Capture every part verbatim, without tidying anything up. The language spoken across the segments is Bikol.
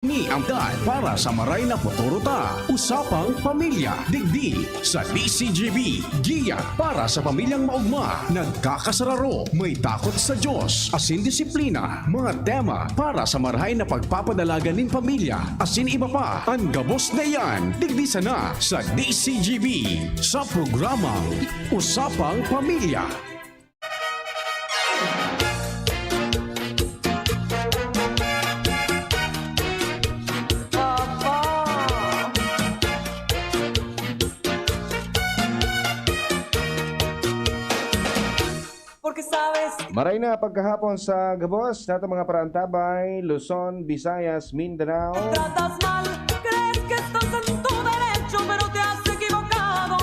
Ni ang daan para sa maray na futuro ta. Usapang Pamilya, digdi sa D C G B. Giya para sa pamilyang maugma, nagkakasararo, may takot sa Diyos, asin disiplina. Mga tema para sa marahay na pagpapadalagan nin pamilya, asin iba pa. An gabos na iyan, digdi sana sa D C G B, sa programang Usapang Pamilya. Maray na pagkahapon sa gabos, sa atong mga paraantabay, Luzon, Visayas, Mindanao. Tratas mal, crees que estás en tu derecho, pero te has equivocado.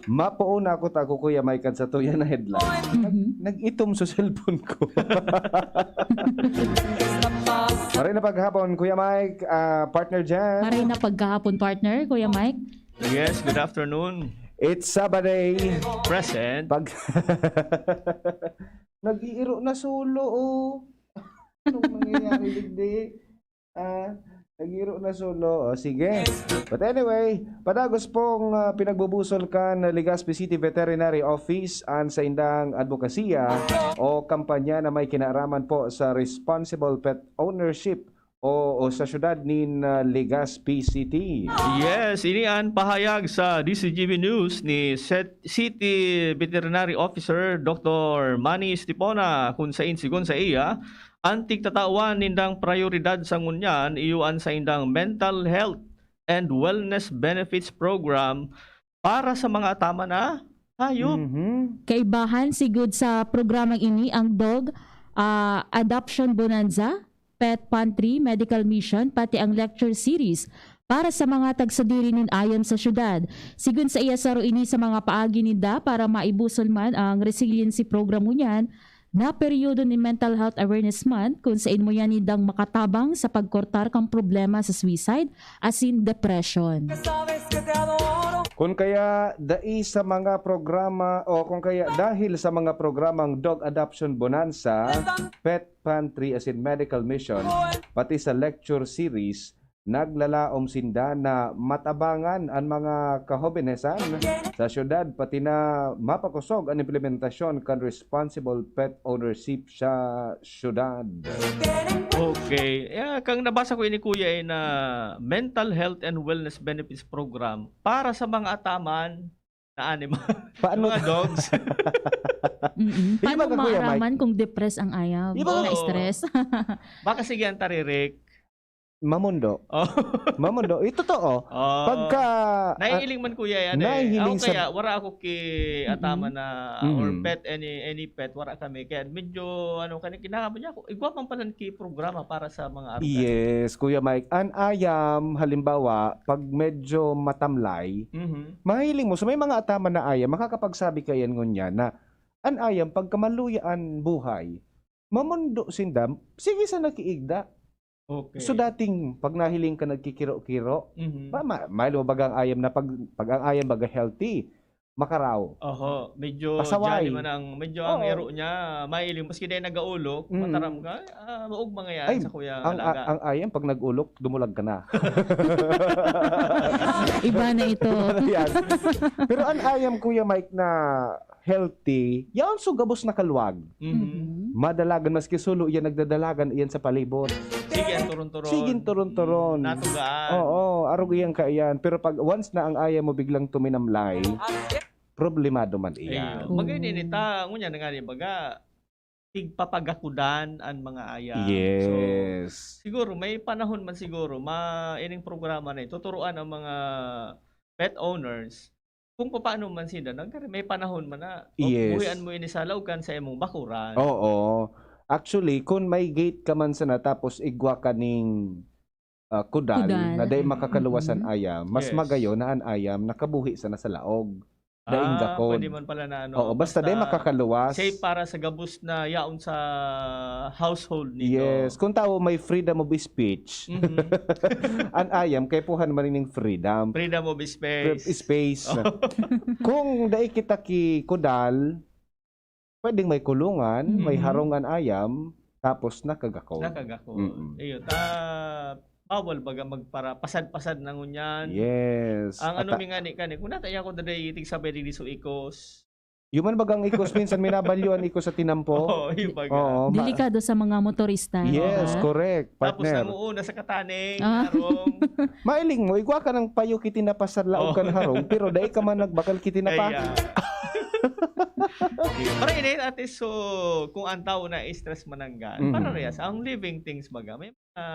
Mapoon ako ta ako, Kuya Mike, kan sa tuya na headline. Mhm. Nag-itom sa cellphone ko. Maray na paghapon, Kuya Mike, ah, partner Jan. Maray na pagkahapon, partner, Kuya Mike. Yes, good afternoon. It's Sabbaday. Present. Pag nag-iiro na solo, oh. Anong nangyayari, digdi? Ah, nag-iiro na solo. O, sige. But anyway, padagos pong, ah, pinagbubusol kan Legazpi City Veterinary Office an saindang adbokasiya o kampanya na may kinaaraman po sa responsible pet ownership o, o sa syudad nin, ah, Legazpi City. Yes, ini an pahayag sa D C G B News ni Set-, City Veterinary Officer Doctor Manny Estipona, kun sain, sigon sa iya, an tigtatawan nindang prayoridad sa ngunyan iyo an saindang Mental Health and Wellness Benefits Program para sa mga ataman na hayop. Mhm. Kaibahan sigud sa programang ini ang Dog, ah, Adoption Bonanza, Pet Pantry, Medical Mission, pati ang lecture series para sa mga tagsadiri nin ayam sa syudad. Sigon sa iya, saro ini sa mga paagi ninda para maibusol man ang resiliency program ngunyan na peryodo ni Mental Health Awareness Month, kun sain mo yan nindang makatabang sa pagkortar kan problema sa suicide asin depression. Kun kaya dai sa mga programa, o kun kaya dahil sa mga programang Dog Adoption Bonanza, Pet Pantry asin Medical Mission, pati sa lecture series, naglalaom sinda na matabangan an mga kahobenesan sa syudad, pati na mapakosog an implementasyon kan responsible pet ownership sa syudad. Okay. Eh, kang nabasa ko ini, Kuya, eh, na Mental Health and Wellness Benefits Program para sa mga ataman na animal. Paano? Mga dogs. Mm-mm. Di ba, Paano Kuya Mike? maaraman kung depressed ang ayam, Di ba? Oo. na-stress? Baka sige ang taririk. Mamundo. Oh. Mamundo. Eh, totoo. Oh. Pagka, ah, Nahihiling man, Kuya, yan eh. nahihiling Ako sa kaya, wala ako ki Mm-mm. atama na, or Mm. pet, any, any pet, wala kami. Kaya medyo, ano, kani-, kinakabahan niya ako. Igwa man pala ki programa para sa mga artista. Yes, Kuya Mike. An ayam, halimbawa, pag medyo matamlay, Mhm. mahiling mo. So, may mga ataman na ayam, makakapagsabi kayan ngunyan na an ayam, pagka maluya an buhay, mamundo sinda, sige sa nakiigda. Okay. So, dating pag nahiling ka nagkikiro-kiro, Mhm. ma-, ma-, mahiling mo baga ang ayam na pag, pag ang ayam baga healthy, makaraw. Oho, medyo Pasaway. jolly man ang, medyo ang Oo. iro niya, mahiling, maski dahil nag-aulok, Mm. mataram ka, ah, maugma nga yan Ay, sa kuya ang, alaga. ang ayam, pag nag-ulok, dumulag ka na. Iba na ito. Yan. Pero an ayam, Kuya Mike, na healthy, yaon so gabos na kaluwag. Mhm. Mhm. Madalagan, maski solo iyan, nagdadalagan iyan sa palibot. Sige, ang turon-turon. Sige, ang turon-turon. Mm, natugaan. Oo, arog iyan kaiyan. Pero pag once na ang ayam mo biglang tuminamlay, problemado man iyan. Ayun. Oo. Magay nini ta, ngunyan na nga ni baga, tigpapagakudan an mga ayam. Yes. So, siguro, may panahon man siguro, ma-, ining programa na ito, tuturuan ang mga pet owners kung papaano man sinda nag-, may panahon man na, o, Yes. buhian mo ini sa laog kan sa imong bakuran. Oo. Actually, kung may gate ka man sana tapos igwa ka ning, ah, kudal Kudal. na dai Mm, makakaluwas an mm. ayam, mas Yes. magayon na an ayam nakabuhi sana sa laog. Daing Ah, gakod. pwede man pala na ano, Oo, basta basta dai makakaluwas. safe para sa gabos na yaon sa household ninyo. Yes. Kung tawo may freedom of speech, Mhm. an ayam, kaipuhan man ning freedom. Freedom of space. Fre-, space. Oh. Kung dai kita ki kudal, pwedeng may kulungan, may Mhm. harong an ayam, tapos nakagakod. Nakagakod. Mm-mm. Ayun. Ta-, bawal baga magpara-, pasad-pasad na ngunyan. Yes. Ang ano Ata- mi nga ni kani, kung nata iya ko daday itig sabay digdi so ikos. Human bagang ikos, minsan minabalyo an ikos sa tinampo. Oo, yung baga. Oo, ma- Delikado sa mga motorista. Yes, diba? correct, Tapos partner. nanguuna sa kataneng, Ah. harong. Mailing mo, igwa ka ng payo kiti na pasar laog Oh. kan harong, pero dai ka man nagbakal kiti na pa. Kaya. Para ini, ate, so, kung ang tao na stress mananggal, Mhm. para reyas, ang living things baga, may mga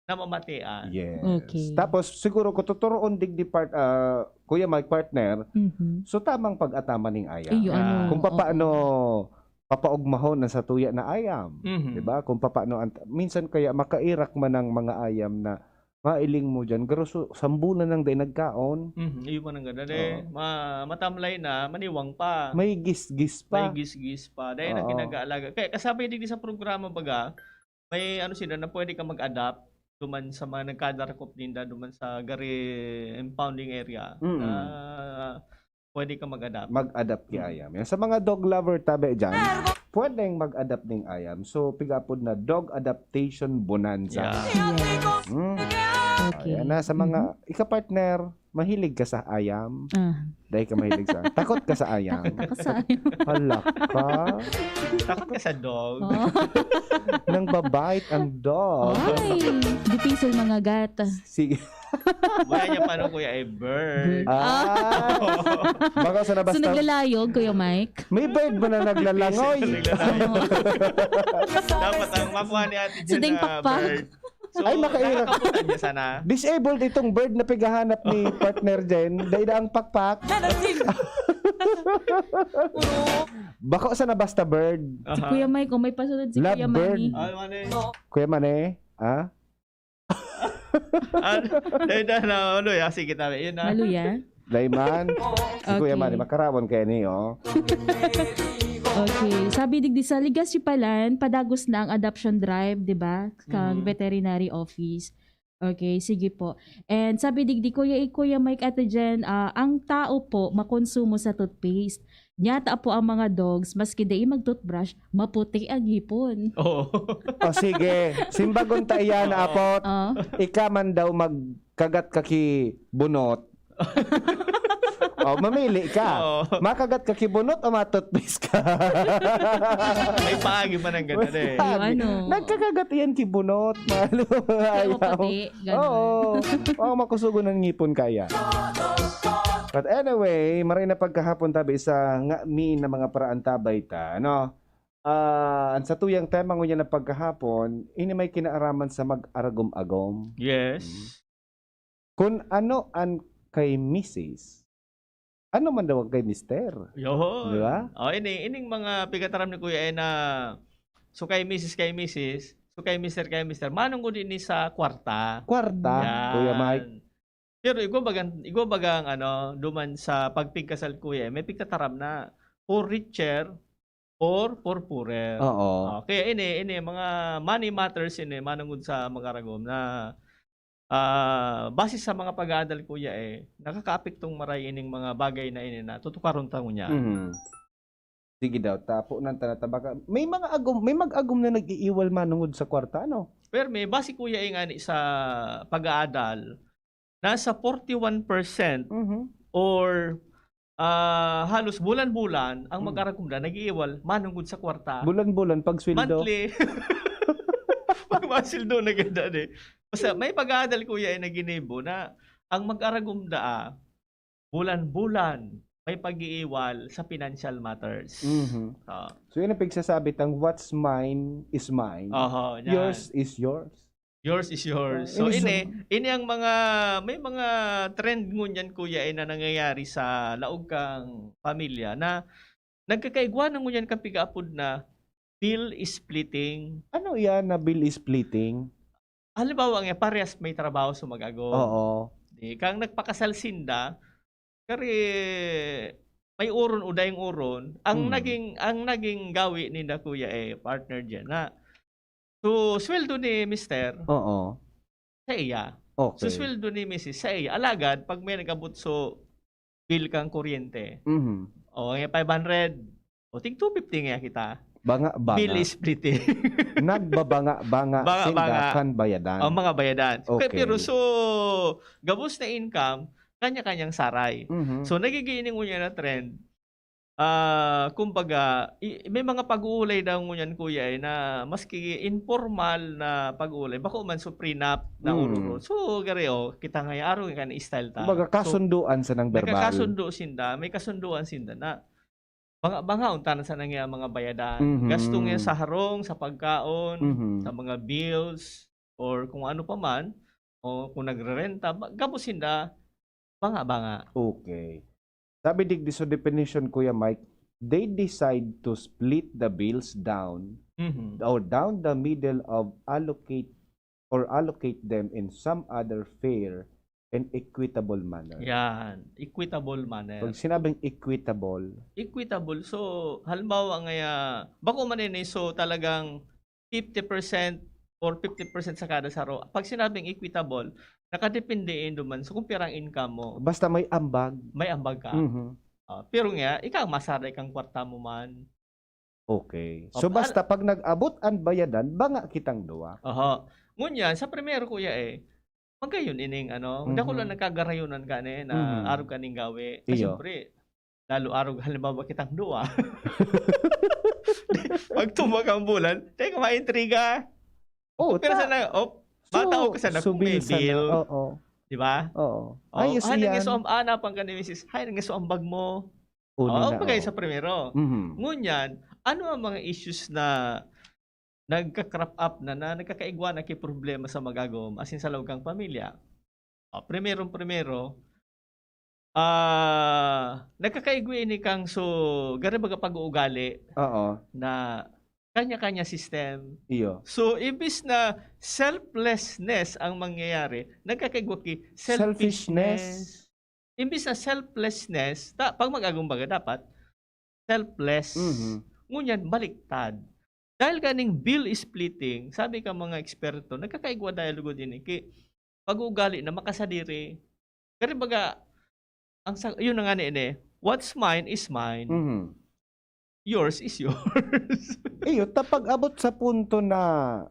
namamatian. Yes. Okay. Tapos, siguro kung tuturoon digdi part, ah, Kuya Mike, partner, Mhm. so tamang pag-ataman ning ayam. Iyo, Yeah. ano, Kung oo. papaano papaugmahon ang satuya na ayam. Mhm. Diba? Kung papaano, ang, minsan kaya makairak man ang mga ayam na mailing mo dyan, pero so, sambulan nang dai nagkaon. Mhm, iyo man ang ganda, eh. Ma matamlay na, maniwang pa. May gisgis pa. May gisgis pa. Dahil ang Oo. kinag-aalaga. Kaya kasabay din sa programa baga, may ano sila na pwede ka mag-adapt duman sa mga nagkadarakop ninda duman sa gari impounding area. Mm. Na pwede ka mag-adapt. Mag-adapt ki ayam. Yan. Sa mga dog lover tabi dyan, pwedeng mag-adapt ning ayam. So, pigapod na dog adaptation bonanza. Yeah. Yes. Hmm. Okay. Ayan na, sa mga ika-partner, mahilig ka sa ayam. Ah, Dahil ka mahilig sa... Takot ka sa ayam. takot ka sa Hala ka. Takot ka sa dog. Oh. Nang babait ang dog. Ay, dipisil mga gata. Sige. Wala niya paano, kuya, ay bird. Ah. Baka sa So, nabasta. Naglalayog, Kuya Mike? May bird ba na naglalangoy? Dapat ang makuha ni Ate So, Jen ding na pakpak. bird. So, Ay, makairap. Nakakabutan niya sana. Disabled itong bird na pighahanap ni partner Jen. Dahil ang pakpak. Bako sa nabasta bird. Si Kuya Mike, oh, may pasunod si Love Kuya bird. Manny. Ay, mani. Kuya Mane, ha? Ah, dahil na, na, ano, ya, sige, tabi. Yun na. Maluya? Daiman. Si Kuya Okay. Mane, makarawan kaya niyo. Okay. Sabi digdi sa Legazpi palan, padagos na ang adoption drive, di ba? Kang Mhm. veterinary office. Okay, sige po. And sabi digdi, Kuya, eh, Kuya Mike, Ate Jen, ah, ang tao po makonsumo sa toothpaste. Nyata po ang mga dogs, maski dai mag-toothbrush, maputi ang ngipon. Oo. O sige, simbagon ta iyan na Oo. apot. Oh. Ika man daw magkagat ka ki bunot. O, mamili ka. Oo. Makagat ka ki bunot o matutbis ka? May paagi man ang ganda eh. Yung ano. Nagkakagat iyan ki bunot. Mahal mo mga Pero ayaw. maputi, ganun. Oo. Oo, makusugon ang ngipon kaya. But anyway, maray na pagkahapon tabi sa nga mi na mga paraantabay ta, ano? Ah, ang satuyang tema ngunyan na pagkahapon, ini may kinaaraman sa mag-aragom-agom. Yes. Kun ano an kay misis, ano man daw ang kay mister? Yun. Di ba? O, ini, ining mga pigataram ni Kuya eh na so kay misis, kay misis, so kay mister, kay mister. Manong ko din sa kwarta. Kwarta, Yan. Kuya Mike. Pero igwa bagang, igwa bagang ano, duman sa pagpigkasal, Kuya, eh, may pigtataram na for richer or for poorer. Oo. Okay, ini, ini, mga money matters ini, manungod sa mag-aragom na, ah, base sa mga pag-aadal, Kuya, eh, nakakaapektong maray ining mga bagay na ini na tutukaron ta ngunyan. Mhm. Sige daw, tapo ng tanataba ka. May mga agom, may mag-agom na nag-iiwal manungod sa kwarta, ano? Pero may base, Kuya, eh, nga ni sa pag-aadal, nasa forty-one percent Mhm. or ah, halos bulan-bulan ang Hmm. mag-aragom na nag-iiwal manungod sa kwarta. Bulan-bulan, pag sweldo. Monthly. Pag masweldo na ganda eh. Basta may pag-aadal, Kuya, eh, na ginibo na ang mag-aragom da, ah, bulan-bulan may pag-iiwal sa financial matters. Mhm. Ah, So yun ang pagsasabi tang, "What's mine is mine. oho, yan. Yours is yours." Yours is yours. Oh, So, inis- ini, ini ang mga, may mga trend ngunyan, Kuya, eh, na nangyayari sa laog kang pamilya na nagkakaigwa na ngunyan kang pigaapod na bill splitting. Ano yan na bill splitting? Halimbawa nga, parehas may trabaho sa mag-agom. Oo. Di, kang nagpakasal sinda, kari may uron o daing uron, ang Hmm. naging, ang naging gawi ninda, Kuya, eh, partner diyan na. So, sweldo ni mister, Oo. sa iya. Okay. So, sweldo ni misis, sa iya. Alagad, pag may nag-abot so, bill kang kuryente, Mhm. o, nga five hundred, o, tig two fifty nga kita. Banga-banga. Bill splitting. Nagbabanga-banga Banga-banga. Sinda kan bayadan. Ang mga bayadan. Okay. Kaya, pero so, gabos na income, kanya-kanyang saray. Mhm. So, nagiging ini ngunyan na trend. Ah, kumbaga, i-, may mga pag-uulay daw ngunyan, kuya, eh, na maski informal na pag-uulay, bako man so prenup na Mm. ururo. So, gari, oh, kita nga, aro nga ni style ta. Kumbaga, So, kasunduan sa nang berbal. nagkakasundo sinda, may kasunduan sinda na banga-banga, unta na sana nga mga bayadan. Mhm. Gasto nga sa harong, sa pagkaon, Mhm. sa mga bills, or kung ano pa man, o kung nagrerenta, ba-, gabos sinda, banga-banga. Okay. Sabi digdi sa definition, Kuya Mike, they decide to split the bills down Mhm. or down the middle of allocate or allocate them in some other fair and equitable manner. Yan, equitable manner. Pag sinabing equitable, Equitable. So, halimbawa ngaya, bako man ini, so talagang fifty percent or fifty percent sa kada saro. Pag sinabing equitable, nakadepende yun duman. So, kung pirang income mo, basta may ambag. may ambag ka. Mhm. Ah, pero nga, ikaw, masaray kang kwarta mo man. Okay. So, Op-, basta al- pag nag-abot ang bayadan, banga kitang duwa. Oho. Ngunyan, sa primero, kuya, eh, magayon ining, ano, Mhm. dako lang nagkagarayonan ka ni, na Mhm. arog kaning gawi. Kasi, Iyo. siyempre, lalo arog, halimbawa, kitang duwa. Pag tumak ang bulan, teka, maintriga. Oo, Pero ta-, sana, op, so, matao ka sana kung may subil sana. bill. Oo. Di ba? Oo. Oh, Ayos haning iyan. iso, ah, napan ka ni misis, "Hay, nang iso ang bag mo." Uni Oo, na, pagay oo. sa primero. Mhm. Ngunyan, ano ang mga issues na nagka-crop up na, na nagkakaigwa na ki problema sa magagom, asin sa laog kang pamilya? Ah, primerong-primero, ah, nagkakaigwa ini kang so, gari baga pag-uugali Oo. na kanya-kanya system. Iyo. So, imbis na selflessness ang mangyayari, nagkakaigwa ki Selfishness. selfishness. Imbis na selflessness, ta-, pag mag-agom baga dapat, selfless. Mhm. Ngunyan, baliktad. Dahil ganing bill splitting, sabi ka mga eksperto, nagkakaigwa dahil lugod ini, ki-, pag-uugali na makasadiri. Kaya baga, ang sa-, yun na nga ni ini, what's mine is mine. Mhm. Yours is yours. Iyo, ta pag-abot sa punto na,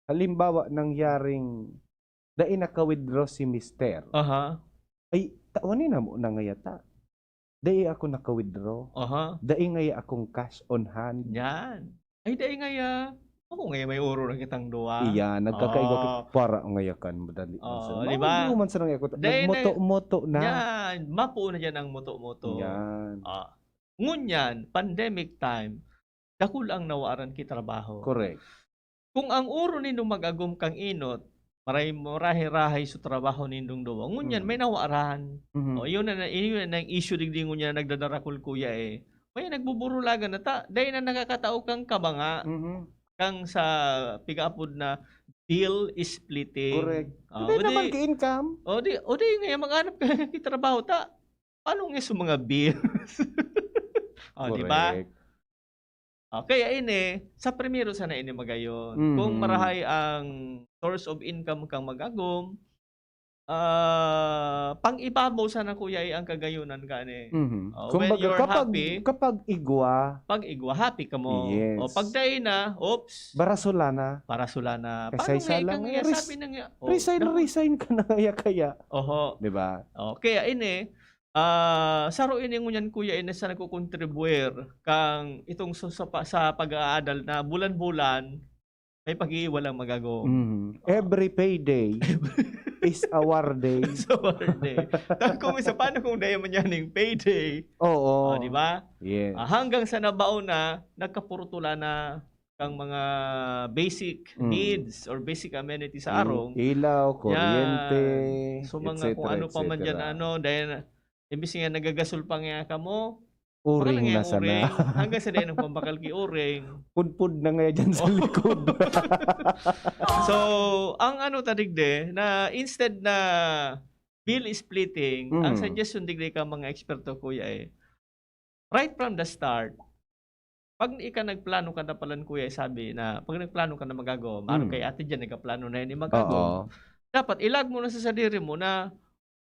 halimbawa, nangyaring dai naka-withdraw si mister. Aha. Ay, tawan ni namo na ngaya ta. Dai ako naka-withdraw. Aha. Dai ngaya akong cash on hand. Yan. Ay, dai ngaya. Ako ngaya may oro na kitang duwa. Iya, nagkakaigwa Ah. ki-, para ngaya kan madali na Oo, sa di ba? Mao man sa nangya ko, Dai na nagmoto-moto na. Yan. Mapuo na dyan ang moto-moto. Yan. Ah. Ngunyan, pandemic time, dakul ang nawaran ki trabaho. Correct. Kung ang oro nindong mag-agom kang enot, maray-, marahay-rahay sa trabaho nindong duwa, ngunyan Mm. may nawaran. Mhm. O, yun na, na, yun na ang issue digdi ngunyan nagdadarakol, kuya, eh. May nagbuburulagan na ta, dahil na nakakatao kang kabanga, Mhm. kang sa pigaapod na bill splitting. Correct. Ah, Hindi o di, naman ki-income. o di, o di nga, maghanap ka ng trabaho ta. Paano nga sa mga bills? O, di ba? Correct. Ah, kaya ini, sa primero sana ini magayon. Mhm. Kung marahay ang source of income kang mag-agom, ah, pang-ibabaw sana, kuya, ay ang kagayonan ka ni. Mhm. Ah, Kumbaga, when you're kapag, happy, kapag igwa, pag igwa, happy ka mo. Yes. O, pag dai na, oops, Barasula na. barasula na. Paano Kasaysa nga ikaw lang, nga, eh, res-, sabi na nga, oh, resign, naku. resign ka na kaya, kaya. Oho. Di ba? O, kaya ini, ah, saro ini ngunyan, kuya, ini sa nagkukontribuir kang itong sa, sa pa-, sa pag-aadal na bulan-bulan, may pag-iiwal ang magagom. Mhm. Every payday is a war day. Sa war day. Tapos kung isa, paano kung dahil man yan yung payday? Oo. O, di ba? Yes. Ah, hanggang sa nabaon na, nagkapurutula na kang mga basic Mm. needs or basic amenities sa I-, arong. ilaw, Yan. kuryente, So, mga et cetera, kung ano pa man dyan, et cetera. ano, dahil na, imbis nga nagagasol pa nga kamo, Uring bakal nga na sana. uring. Hanggang sa dahil ng pambakal ki uring. Pudpud na nga dyan sa Oh. likod. So, ang ano ta digdi, na instead na bill splitting, ang Mm. suggestion digdi ka mga eksperto, kuya, eh, right from the start, pag ika nagplano ka na palan, kuya, sabi na, pag nagplano ka na magagawa, maaro Mm. kay ate dyan, nagkaplano na yan, eh, magagawa. Oo. Dapat ilag mo na sa sadiri mo na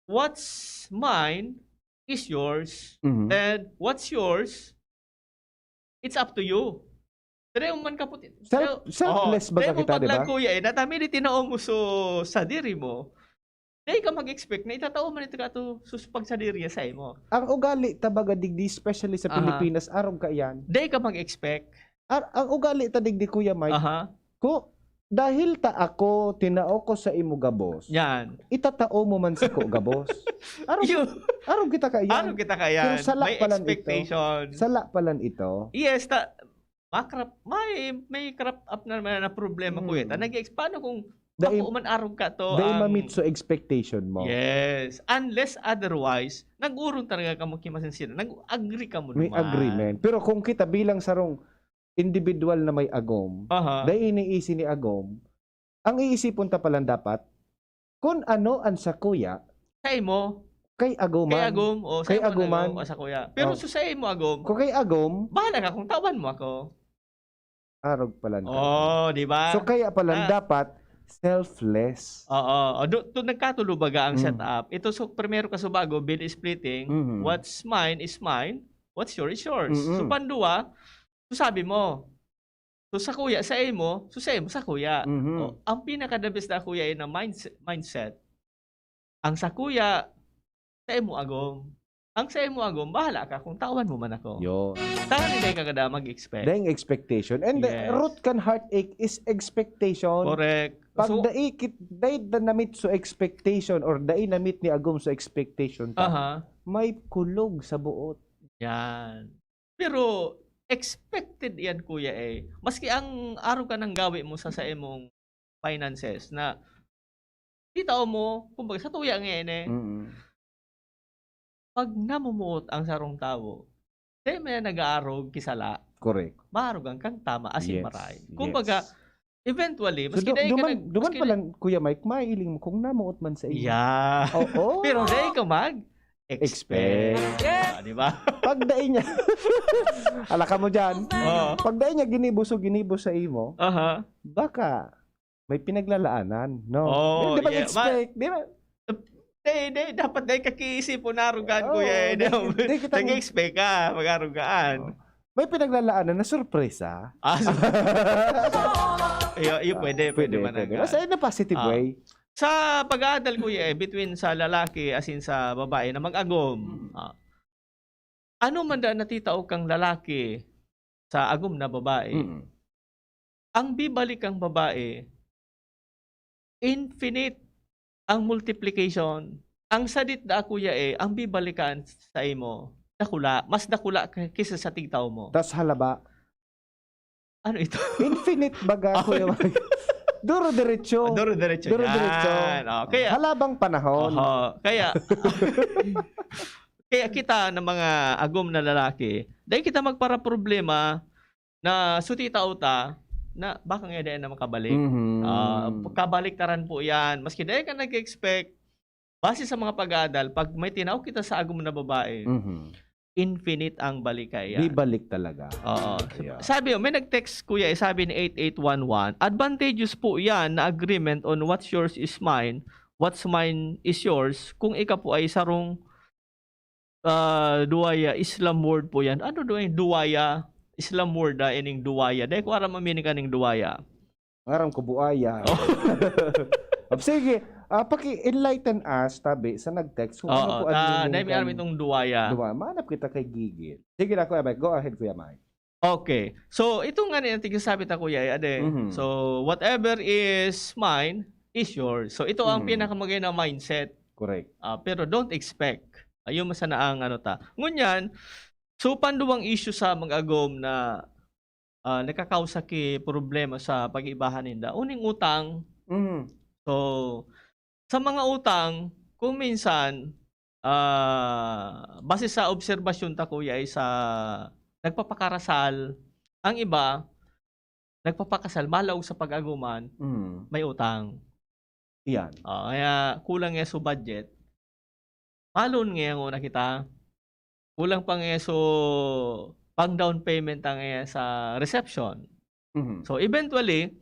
what's mine is yours, Mhm. and what's yours, it's up to you. Dai mo man kapot. Self- selfless ba Dai ka mo kita, di ba? Paglagoy ay, na tami di tinao mo so sadiri mo. Dai ka mag-expect na itatao man ito ka to sus pagsadiri sa imo. Ang ugali ta baga digdi, especially sa Aha. Pilipinas, arog ka yan. Dai ka mag-expect. Ar- ang ugali ta digdi, Kuya Mike, Aha. ko, dahil ta ako, tinao ko sa imo gabos, Yan. itatao mo man sa ko gabos. Arog, Yun. arog kita ka yan. Ano kita kaya? Pero sala May pa lang ito. Expectation. Sala pa lang ito. Yes, ta makrap, may may crop up na naman na problema, Hmm. Kuya. Ta nag-ex paano kung Dai- ako man arog ka to Dai ang ma-meet so expectation mo. Yes. Unless otherwise, nag-urong talaga kamo ki masinsinan. Nag-agree kamo May naman. Agreement. Pero kung kita bilang sarong individual na may agom, Aha. dai iniisi ni agom, ang iisipon ta palang dapat, kung ano ang sakuya, Sa imo, kay agoman. kay agom, o sa Kay imo, agoman. Agom, o sa kuya. Pero Oh. so sa imo, agom, Kung kay agom, bahala ka kung tawan mo ako. arog palan ka. Oh, di ba? So kaya palan Ah. dapat selfless. Oo. O, do, to, nagkatulo baga ang Mm. setup. Ito, so, primero ka subago, bill splitting. Mhm. What's mine is mine. What's yours is yours. Mm-mm. So, pandua, so sabi mo, so sa kuya, sa imo, so sa imo, sa kuya. Mhm. O, ang pinaka-the best na kuya ay na mindset, mindset. Ang sa kuya, sa imo agom. Ang sa imo agom, bahala ka kung tawan mo man ako. Yo. Tangan hindi ka kada mag-expect. Dahil expectation. And the Yes. root kan heartache is expectation. Correct. Pag So, dai kit, dai na na-meet so expectation or dai na-meet ni agom so expectation ta, aha. may kulog sa buot. Yan. Pero expected yan, kuya, eh. Maski ang araw ka nang gawi mo sa, sa imong finances na kita mo, kumbaga, sa tuya ngayon eh, Mm. pag namumuot ang sarong tawo, dahil may nag-aarog kisala, Correct. maarogan kang tama, asin Yes. maray. Yes. Kumbaga, eventually, So, maski du- dahil ka duman, nag- duman maski pala, Kuya Mike, mailing mo kung namuot man sa iyo. Yeah. Oo. Pero dahil ka mag Expect. Expect. Ah, di ba? Pag dai niya. Ala ka mo dyan. Oo. Pag dai niya ginibo so ginibo sa imo, Aha. baka may pinaglalaanan, no? Oh, Hindi ba yeah. expect? Di ba? Di, di, dapat dahil kakiisip po na arugaan, Oo, kuya. Eh, di, di kita nag-expect ka, mag-arugaan. May pinaglalaanan na sorpresa. Ah, so, iyo, iyo, pwede, pwede, man pwede. ang- Basta in a positive Ah. way. Sa pag-aadal, kuya, eh, between sa lalaki as in sa babae na mag-agom, Mm. ah, ano man da natitao kang lalaki sa agom na babae, Mm. ang bibalik kang babae, infinite ang multiplication. Ang sadit da, kuya, eh, ang bibalikan sa imo, dakula. Mas dakula k- kaysa sa tigtao mo. Tas halaba. Ano ito? Infinite baga, Oh. Kuya Mike. Duro-diretso. Duro-diretso. Duro-diretso. Yan. Oh, kaya, Halabang panahon. Oho. Kaya, kaya kita na mga agom na lalaki, dahil kita magparaproblema na suti tao ta, na baka nga dahil na makabalik. Mhm. Ah, kabaliktaran po yan. Maski dahil ka nag-expect, base sa mga pag-aadal, pag may tinao kita sa agom na babae, Mhm. infinite ang balik kaya. Bibalik talaga. Oo. Yeah. Sabi, may nag-text, kuya, eh, sabi ni eight eight one one, "Advantageous po yan na agreement on what's yours is mine, what's mine is yours, kung ika po ay sarong, ah, duwaya, Islam word po yan." Ano duwaya? Duwaya, Islam word, ah, ining duwaya. Dahil ko aram ang meaning kaning duwaya. Ngaram ko buaya. Oh. Ah, sige, ah, paki-enlighten us, tabi, sa nag-text kung ano Oo, po ang ta, meaning dahil may kan aram itong duwaya. Duwa. Mahanap kita kay Gigil. Sige na, Kuya Mike. Go ahead, Kuya Mike. Okay. So, ito nga na yung tigsasabi ta, kuya, eh, ade. Mhm. So, whatever is mine is yours. So, ito ang Mhm. pinakamaganda na mindset. Correct. Ah, pero don't expect. Ayun, masana ang ano ta. Ngunyan, so, panduwang issue sa mag-agom na, ah, nakakausa ki problema sa pag-ibahan ninda. Uning utang. Mhm. So, sa mga utang, kung minsan, ah, base sa obserbasyon ta, kuya, ay sa nagpapakarasal, ang iba, nagpapakasal, malaog sa pag-aguman, Mhm. may utang. Yan. Ah, kaya kulang nga sa budget. Malon nga yung una kita. Kulang pa nga so pang down payment ang nga sa reception. Mhm. So eventually,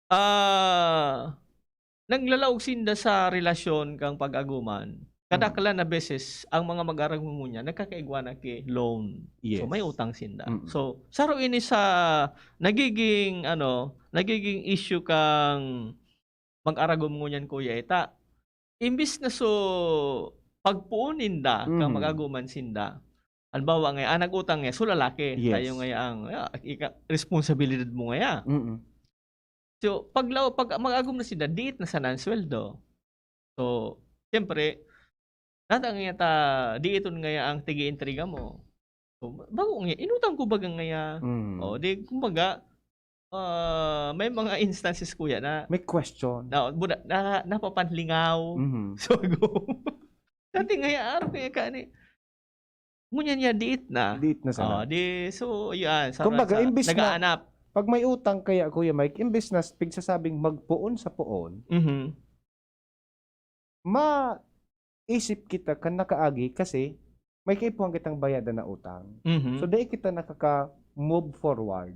ah, naglalaog sinda sa relasyon kang pag-aguman. Kadaklan na beses, ang mga mag-aragom ngunyan, nagkakaigwa na ki loan. So, may Yes. utang sinda. Mm. So, saro ini sa nagiging, ano, nagiging issue kang mag-aragom ngunyan, kuya, eh, ta, imbis na so, pagpoon ninda kang Mhm. mag-agoman sinda, halimbawa nga, ah, nag-utang nga, so lalaki, Yes. tayo nga ang, ah, ika-, responsibilidad mo nga. Mm. So, pag law-, pag mag-agom na sinda, diit na sana ang sweldo. So, siyempre, nata nga ta, diiton ngaya ang tig-iintriga mo. So, bako nga, inutang ko baga ngaya. Mm. O, di, kumbaga, ah, may mga instances, kuya, na May question. na, buda-, na, napapanlingaw. Mhm. So, go. Dati ngaya, araw kaya ka ni, ngunyan niya, diit na. Diit na sana. Oh, di, so, yan, sa, Kumbaga, sa, imbis na nag-aanap. Pag may utang kaya, Kuya Mike, imbis na pigsasabing magpoon sa poon, Mhm. maisip kita kan nakaagi kasi may kaipuhan kitang bayadan na utang. Mhm. So, dai kita nakaka-move forward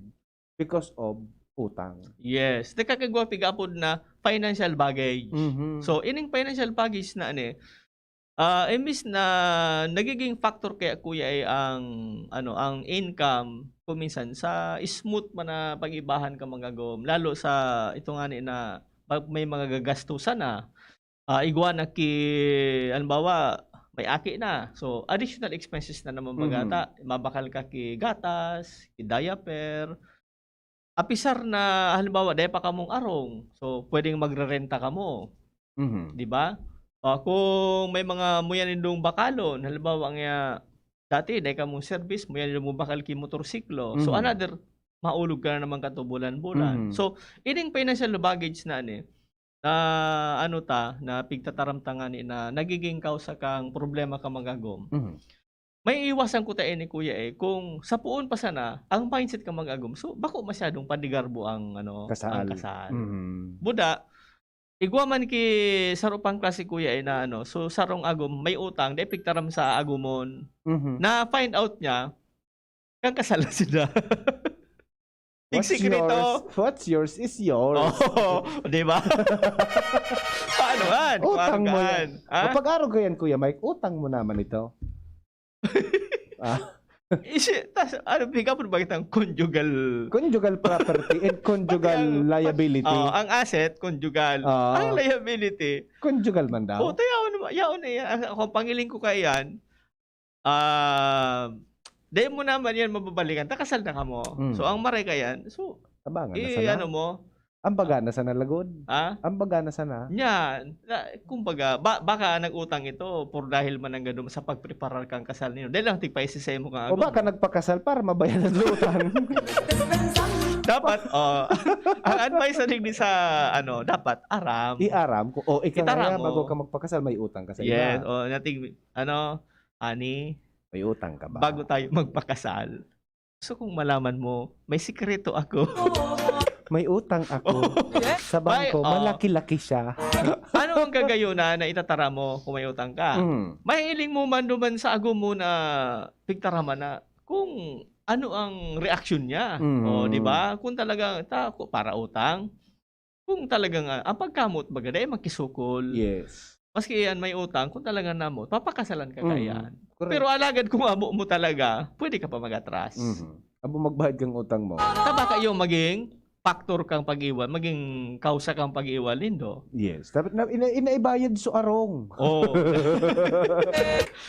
because of utang. Yes. Nakakagwa, piga-apod na financial baggage. Mhm. So, ining financial baggage na ani, ah, imbis na nagiging factor kaya, kuya, ay ang, ano, ang income, kung minsan, sa smooth man na pag-ibahan ka mag-agom, lalo sa ito nga ni na pag may mga gagastusan na, ah, igwa na ki, halimbawa, may aki na. So, additional expenses na naman baga Mhm. ta. Mabakal ka ki gatas, ki diaper. Apisar na, halimbawa, dai pa kamong arong. So, pwedeng magrerenta kamo. Mhm. Di ba? O, kung may mga muya nindong bakalon, halimbawa nga, dati, dai kamong service, muya nindong mabakal ki motorsiklo. So, Mhm. another, maulog ka na naman kato bulan-bulan. Mhm. So, ining financial baggage na ni, na ano ta, na pigtataram ta ngani na nagiging kausa kang problema ka mag-agom. Mhm. Maiiwasan ko ta ini, kuya, eh, kung sa poon pa sana, ang mindset ka mag-agom, so, bako masyadong panigarbo ang, ano, ang Kasal. kasal. Mhm. Buda, igwa man ki saro pang klase, kuya, eh, na ano, so, sarong agom, may utang, dai pigtaram sa agomon. Mhm. Na find out niya, kan kasal na sila. What's Tigsikreto. yours, what's yours is yours. Oh, di ba? Paano yan? Utang Paano mo yan. yan? Ha? O, pag-arog ka yan, Kuya Mike, utang mo naman ito. Ah. Isi-, tas, ano, piga-apod ba kitang conjugal? Conjugal property and conjugal Pati ang, liability. oh, ang asset, conjugal. Ah. Ang liability. Conjugal man daw. Oh, tayo naman, yaon na yan. Ang, ang pangiling ko kaya yan, ah, di mo naman yan mababalikan. Takasal na ka mo. Mm. So, ang maray ka yan, so, Tabangan na i-, sana. ano mo, Ang baga na sana lagod. Ha? Ang baga na sana. Nya, na, kumbaga, ba-, baka nag-utang ito por dahil man ang gadom sa pagpreparar kang kasal ninyo. Dahil lang tigpaisisay mo kang O agom baka mo. nagpakasal para mabayaran sa utang. Dapat, oh, ang advice na digdi sa, ano, dapat aram. I-aram ko. O, ikaw Itaram na yan, mo. bago ka magpakasal, may utang ka sa Yes, iba. oh, nating, ano, ani, May utang ka ba? bago tayo magpakasal, gusto kong malaman mo, may sikreto ako. May utang ako. Sa May, bangko, oh. malaki-laki siya. Ano ang kagayunan na itatara mo kung may utang ka? Mm. Mahiling mo man duman sa agom mo na pigtaraman na kung ano ang reaksyon niya. Mm. O, di ba? Kung talagang, ta-, ko-, para utang. Kung talagang, ah, ang pagkamot baga, dai makisukol. Yes. Maski iyan may utang, kung talagang namot, papakasalan ka Mm. kaiyan. Correct. Pero alagad kung amo mo talaga, pwede ka pa mag-atras. Mhm. Abo magbayad kang utang mo. Tama kayo maging factor kang pag-iwal, maging kausa kang pag-iwal nindo. Yes. Dapat na, ina-, inaibayad so arong. Oh.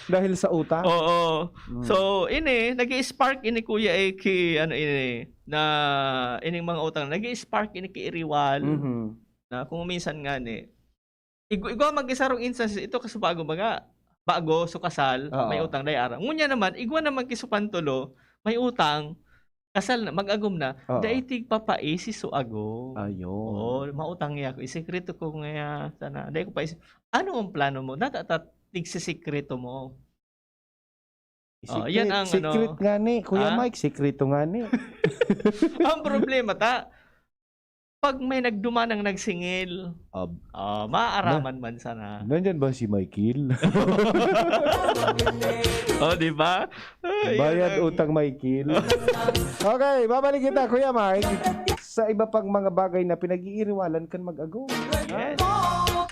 Dahil sa utang? Oo. Mm. So, ini, nag-i-spark ini, kuya, eh, ki, ano, ini, na, ining mga utang, nag-i-spark ini ki iriwal. Mhm. Na kung minsan nga ni, igu-, igwa mag-isa rong instances, ito kaso bago baga, bago, so kasal, Oo. may utang, dai aram. Ngunyan naman, igwa naman ki so pantulo, may utang, kasal na, mag-agom na, Oo. dai tigpapaisi so agom. Ayun. Oo, mautang niya ako. Isikreto ko nga sana. Dai ko paisi. Ano ang plano mo? Data, ta-, tigsisikreto mo. Oh, Secret, yan ang secret ano. nga ni, Kuya Ah? Mike, sikreto nga ni. Ang problema ta, pag may nagduman ang nagsingil, Ab- oh, maaaraman Na- man sana. Nandyan ba si Michael? Oh, di ba? Ay, Bayad yun ang utang, Michael. Okay, babalik kita, Kuya Mike, sa iba pang mga bagay na pinag-iiriwalan kan mag-agom. Yes.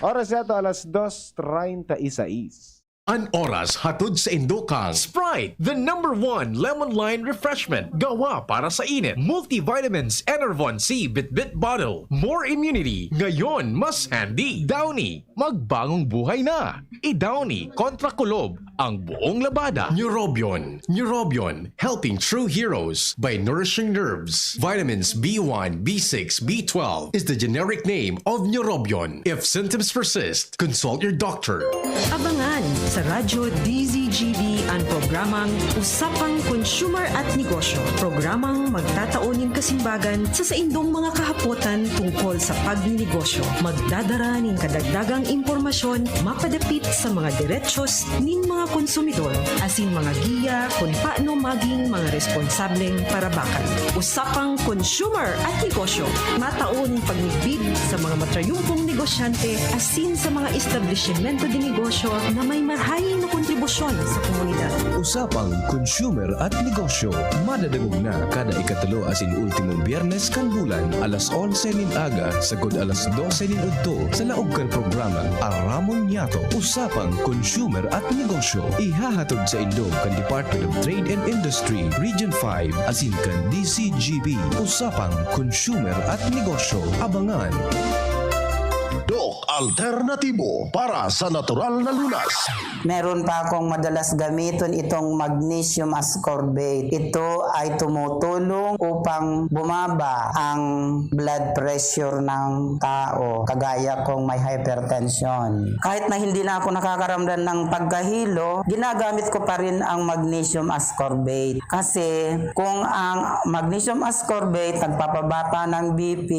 Oras yato, alas dos treinta y seis. An oras hatod sa indo kan Sprite, the number one lemon lime refreshment. Gawa para sa init. Multivitamins, Enervon C, Bitbit Bottle. More immunity. Ngayon, mas handy. Downy, magbagong buhay na. I-Downy kontra kulob ang buong labada. Neurobion, Neurobion, helping true heroes by nourishing nerves. Vitamins B one, B six, B twelve is the generic name of Neurobion. If symptoms persist, consult your doctor. Abangan sa Radyo D Z G B an programang Usapang Consumer at Negosyo. Programang magtatao nin kasimbagan sa saindong mga kahapotan tungkol sa pagninegosyo. Magdadara nin kadagdagang impormasyon mapadapit sa mga derechos nin mga konsumidor, asin mga giya kun paano maging mga responsableng parabakan. Usapang Consumer at Negosyo, matao nin pagmidbid sa mga matrayumpong negosyante asin sa mga establisimento de negosyo na may marahay na kontribusyon sa komunidad. Usapang Consumer at Negosyo, madadangog na kada ikatulo asin ultimong Biyernes kan bulan, alas onse nin aga sagkod alas dose nin udto, sa laog kan programang Aramon Niyato, Usapang Consumer at Negosyo. Ihahatod saindo kan Department of Trade and Industry, Region five, asin kan D Z G B. Usapang Consumer at Negosyo. Abangan! Doc Alternatibo para sa natural na lunas. Meron pa akong madalas gamiton, itong magnesium ascorbate. Ito ay tumutulong upang bumaba ang blood pressure ng tao, kagaya kong may hypertension. Kahit na hindi na ako nakakaramdam ng pagkahilo, ginagamit ko pa rin ang magnesium ascorbate. Kasi kung ang magnesium ascorbate nagpapababa ng B P,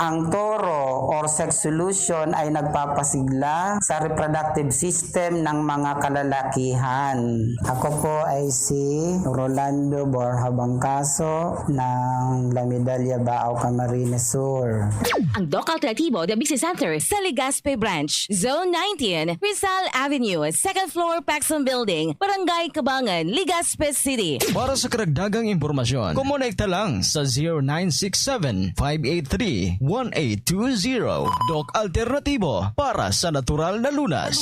ang toro or sex solution ay nagpapasigla sa reproductive system ng mga kalalakihan. Ako po ay si Rolando Borja Bangkaso ng La Medalla, Baao, Camarines Sur. Ang Doc Alternativo The Bixi Center sa Legazpi Branch, Zone nineteen, Rizal Avenue, second floor, Paxson Building, Barangay Cabangan, Legazpi City. Para sa karagdagang impormasyon, kumonekta lang sa zero nine six seven, five eight three, one eight two zero. Doc Alternativo para sa natural na lunas.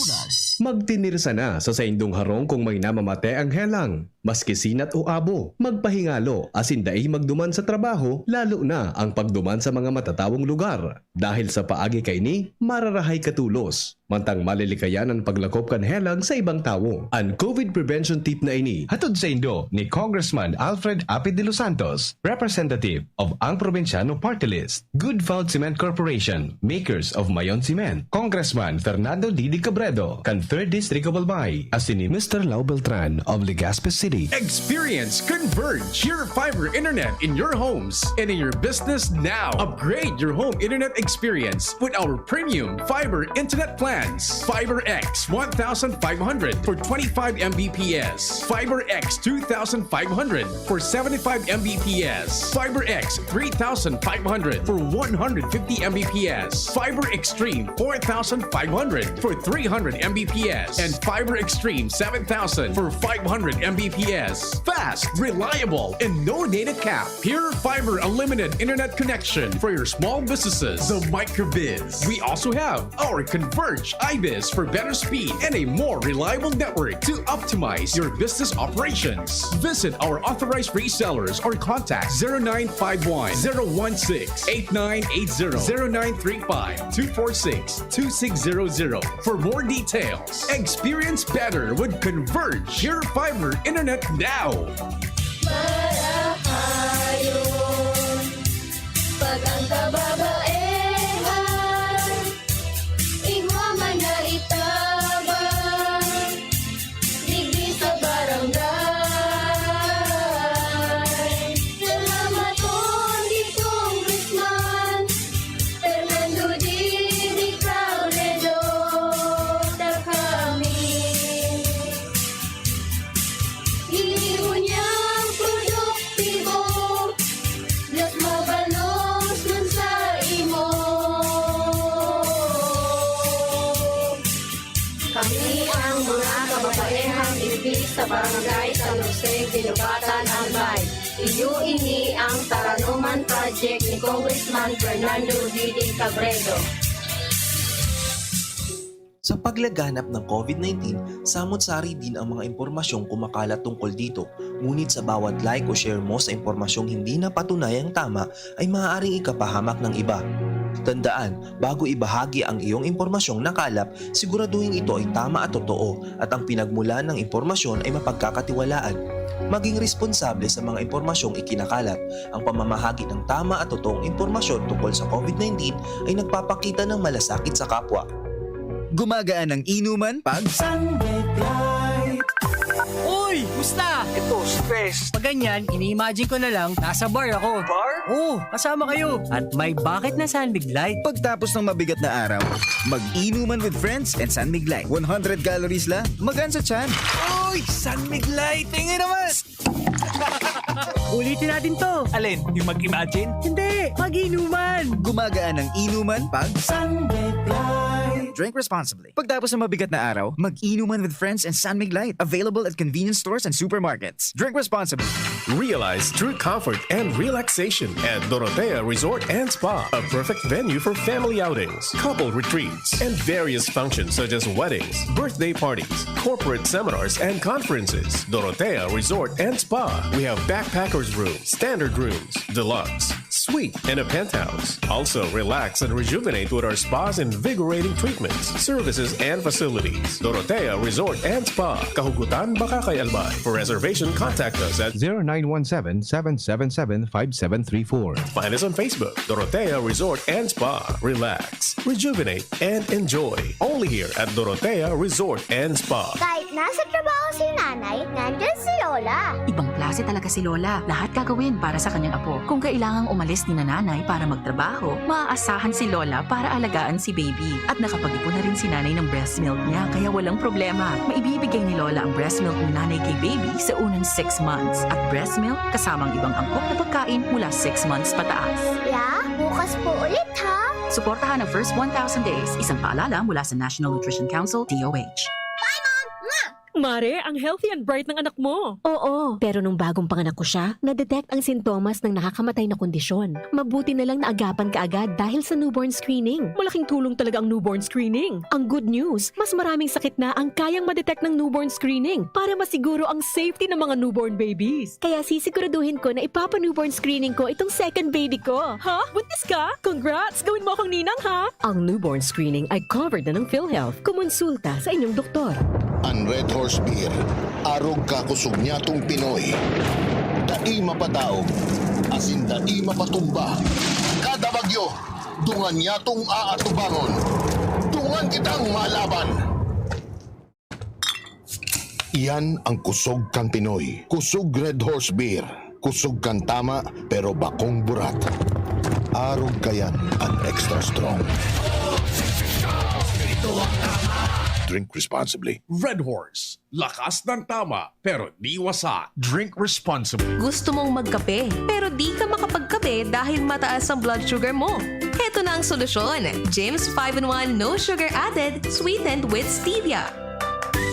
Magtinirsa na sa saindong harong kung may namamate ang helang. Maski sinat o abo, magpahingalo asin dai magduman sa trabaho, lalo na ang pagduman sa mga matatawong lugar. Dahil sa paagi kaini, mararahay ka tolos. Mantang malilikayan an paglakop kan helang sa ibang tawo. An COVID prevention tip na ini hatod saindo ni Congressman Alfred Apid de los Santos, representative of Ang Probinsyano Party List, Good Found Cement Corporation, makers of Mayon Cement, Congressman Fernando Didi Cabredo, kan Third District of Albay, asin ni Mister Lau Beltran of Legazpi City. Experience Converge, your fiber internet in your homes and in your business now. Upgrade your home internet experience with our premium fiber internet plans. Fiber X one thousand five hundred for twenty-five M B P S, Fiber X two thousand five hundred for seventy-five M B P S, Fiber X three thousand five hundred for one hundred fifty M B P S, Fiber Extreme four thousand five hundred for three hundred M B P S, and Fiber Extreme seven thousand for five hundred M B P S. Fast, reliable, and no data cap. Pure Fiber Unlimited Internet Connection for your small businesses. The Microbiz. We also have our Converge iBiz for better speed and a more reliable network to optimize your business operations. Visit our authorized resellers or contact zero nine five one, zero one six, eight nine eight zero, zero nine three five, two four six, two six zero zero for more details. Experience better with Converge, your fiber internet now. Marahayon pag ang kababaehan igwa man na itabang digdi sa barangay. Salamat pon ki Congressman Fernando Didi Cabredo, dakami. Ini unyang produktibo, Diyos mabalos man sa imo. Kami ang mga kababaehang ipi sa Barangay San Jose, Guinobatan, Albay. Iyo ini ang Taranoman Project ni Congressman Fernando Didi Cabredo. Sa paglaganap ng COVID nineteen, samot-sari din ang mga impormasyong kumakalat tungkol dito. Ngunit sa bawat like o share mo sa impormasyong hindi na patunayang tama, ay maaaring ikapahamak ng iba. Tandaan, bago ibahagi ang iyong impormasyong nakalap, siguraduhin ito ay tama at totoo at ang pinagmulan ng impormasyon ay mapagkakatiwalaan. Maging responsable sa mga impormasyong ikinakalat. Ang pamamahagi ng tama at totoong impormasyon tungkol sa COVID nineteen ay nagpapakita ng malasakit sa kapwa. Gumagaan ang inuman pag Sunday Light. Uy! Musta? Ito, stress. Pag ganyan, ini-imagine ko na lang, nasa bar ako. Bar? Oo, kasama kayo. At may bucket na San Mig Light. Pagtapos ng mabigat na araw, mag-inuman with friends and San Mig Light. one hundred calories lang, magaan sa tiyan. Uy! San Mig Light! Tingin naman! Ulitin natin to. Alin? Yung mag-imagine? Hindi, mag-inuman. Gumagaan ang inuman pag Sunday Light. Drink responsibly. Pagtapos ng mabigat na araw, mag-inuman with friends and San Mig Light. Available at convenience stores and supermarkets. Drink responsibly. Realize true comfort and relaxation at Dorotea Resort and Spa, a perfect venue for family outings, couple retreats, and various functions such as weddings, birthday parties, corporate seminars, and conferences. Dorotea Resort and Spa. We have backpackers room, standard rooms, deluxe, suite, and a penthouse. Also, relax and rejuvenate with our spa's invigorating treatments, services, and facilities. Dorotea Resort and Spa, Kahugutan, Bacacay, Albay. For reservation, contact us at zero nine one seven, seven seven seven, five seven three four. Find us on Facebook, Dorotea Resort and Spa. Relax, rejuvenate, and enjoy. Only here at Dorotea Resort and Spa. Kahit nasa trabaho si nanay, nandyan si Lola. Ibang klase talaga si Lola. Lahat gagawin para sa kanyang apo. Kung kailangang umalis ni nanay para magtrabaho, maaasahan si Lola para alagaan si baby. At nakapag-ipon na rin si nanay ng breast milk niya, kaya walang problema. Maibibigay ni Lola ang breast milk ni nanay kay baby sa unang six months. At breast milk kasama ang ibang angkop na pagkain mula six months pataas. Ya, bukas po ulit ha! Suportahan ang first one thousand days. Isang paalala mula sa National Nutrition Council, D O H. Mare, ang healthy and bright ng anak mo. Oo, pero nung bagong panganak ko siya, na-detect ang sintomas ng nakakamatay na kondisyon. Mabuti na lang naagapan kaagad dahil sa newborn screening. Malaking tulong talaga ang newborn screening. Ang good news, mas maraming sakit na ang kayang ma-detect ng newborn screening para masiguro ang safety ng mga newborn babies. Kaya sisiguraduhin ko na ipapa-newborn screening ko itong second baby ko. Ha? Buntis ka? Congrats! Gawin mo akong ninang, ha? Ang newborn screening ay covered na ng PhilHealth. Kumonsulta sa inyong doktor. An Red Horse Beer, arog ka kusog nyatong Pinoy. Dai mapadaog, asin dai mapatumba. Kada bagyo, dungan nyatong aatubangon. Dungan kitang malaban! Iyan ang kusog kan Pinoy. Kusog Red Horse Beer. Kusog kan tama, pero bakong burat. Arog kayan an extra strong. Drink responsibly. Red Horse. Lakas ng tama, pero di wasa. Drink responsibly. Gusto mong magkape, pero di ka makapagkape dahil mataas ang blood sugar mo? Heto na ang solusyon. James five in one No Sugar Added, Sweetened with Stevia.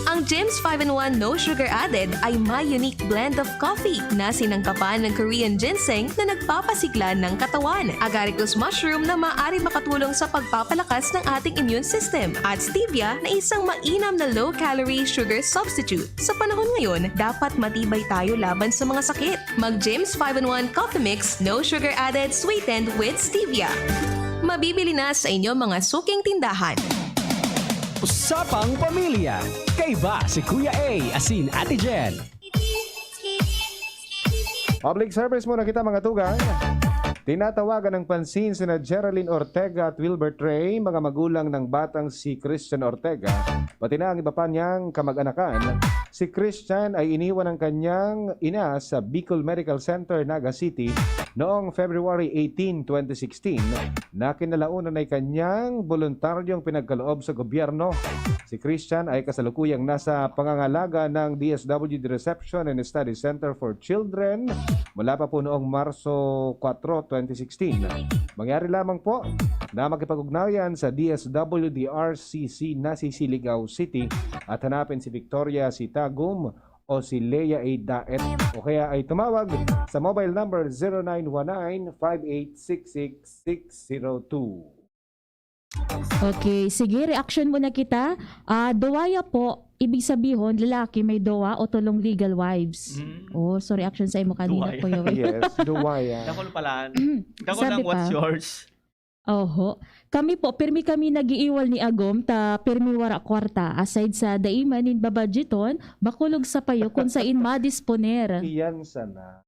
Ang James five in one No Sugar Added ay may unique blend of coffee na sinangkapan ng Korean ginseng na nagpapasigla ng katawan, agaricus mushroom na maaari makatulong sa pagpapalakas ng ating immune system, at stevia na isang mainam na low-calorie sugar substitute. Sa panahon ngayon, dapat matibay tayo laban sa mga sakit. Mag James five in one Coffee Mix, No Sugar Added, Sweetened with Stevia. Mabibili na sa inyong mga suking tindahan. Usapang Pamilya. Kaiba si Kuya A asin Ate Jen. Public service muna kita, mga tugang. Tinatawagan ng pansin sina Geraldine Ortega at Wilbert Rey, mga magulang ng batang si Christian Ortega, pati na ang iba pa niyang kamag-anakan. Si Christian ay iniwan ng kanyang ina sa Bicol Medical Center, Naga City, noong February eighteen, twenty sixteen, na kinalaunan ay kanyang boluntaryong pinagkaloob sa gobyerno. Si Christian ay kasalukuyang nasa pangangalaga ng D S W D Reception and Study Center for Children mula pa po noong Marso kwatro, twenty sixteen. Mangyari lamang po na makipag-ugnayan sa D S W D R C C Nasisi, Ligao City at hanapin si Victoria Sitagum o si Lea A. Daet o kaya ay tumawag sa mobile number zero nine one nine, five eight six six, six zero two. Okay, sige, reaction muna kita. Ah, duwaya po, ibig sabihon, lalaki may duwa o tulong legal wives. Mm. Oh, so reaction sa imo kanina, Duwaya. Kuya Will. Yes, duwaya. Dakol pala. Dakol Sabi lang, what's pa. Yours? Oho. Kami po, pirmi kami nag-iiwal ni Agom, ta pirmi wara kwarta. Aside sa daiman nin babadyeton, bakulog sa payo kung sain madisponer. Iyan sana.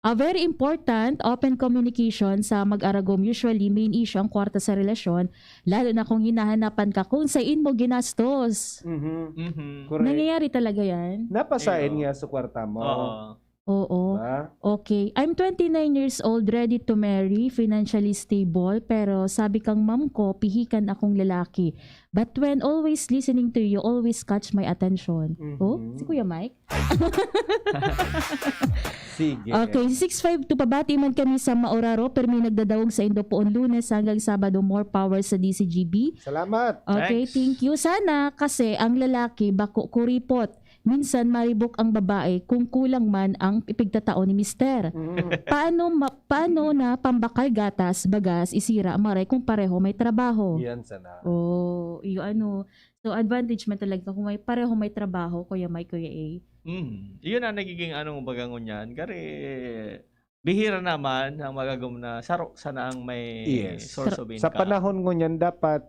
A very important, open communication sa mag-aragom. Usually, main issue ang kwarta sa relasyon, lalo na kung hinahanapan ka kung sain mo ginastos. Mhm. Mhm. Correct. Nangyayari talaga yan? Napasain Ayun. Nga sa kwarta mo. Oo. Oo. Diba? Okay. I'm twenty-nine years old, ready to marry, financially stable, pero sabi kang mom ko, pihikan akong lalaki. But when always listening to you, always catch my attention. Mhm. Oh, si Kuya Mike? Sige. Okay, si six five two, pabati man kami sa Mauraro, pero may nagdadawog sa indo poon Lunes hanggang Sabado, more power sa D C G B. Salamat. Okay, Thanks. Thank you. Sana kasi ang lalaki bako kuripot. Minsan maribok ang babae kung kulang man ang ipigtatao ni mister. Mhm. Paano ma- paano na pambakal gatas, bagas, isira, maray kung pareho may trabaho? Yan sana. Oh, iyo ano. So advantage man talaga kung may pareho may trabaho, Kuya Mike, Kuya A. Mm. Yun ang nagiging anong baga ngunyan. Gari, bihira naman ang magagom na saro sana ang may Yes. source Tra- of Sa income. Panahon ngunyan, dapat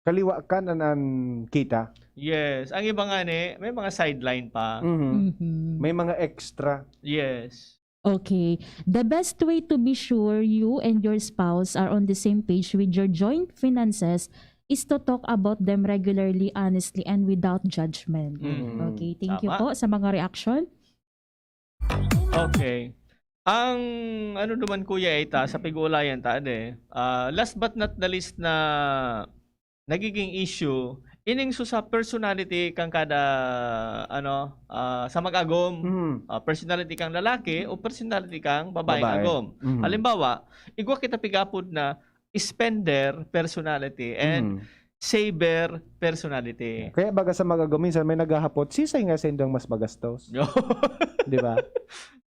kaliwa kanan ang kita. Yes. Ang iba nga ni, may mga sideline pa. Mhm. Mhm. May mga extra. Yes. Okay. The best way to be sure you and your spouse are on the same page with your joint finances is to talk about them regularly, honestly, and without judgment. Mm. Mhm. Okay, thank you Tama. Po sa mga reaction. Okay. Ang ano naman, Kuya, ita sa pag-uulayan ta, ade, ah, last but not the least na nagiging issue, ining su sa personality kang kada, ano, ah, sa mag-agom, Mhm. ah, personality kang lalaki o personality kang babaeng Babae. agom. Mhm. Halimbawa, igwa kita pigapod na spender personality and Mhm. saver personality. Kaya baga sa mag-agom, minsan may naghahapot, sisay nga sa indong mas magastos. Di ba?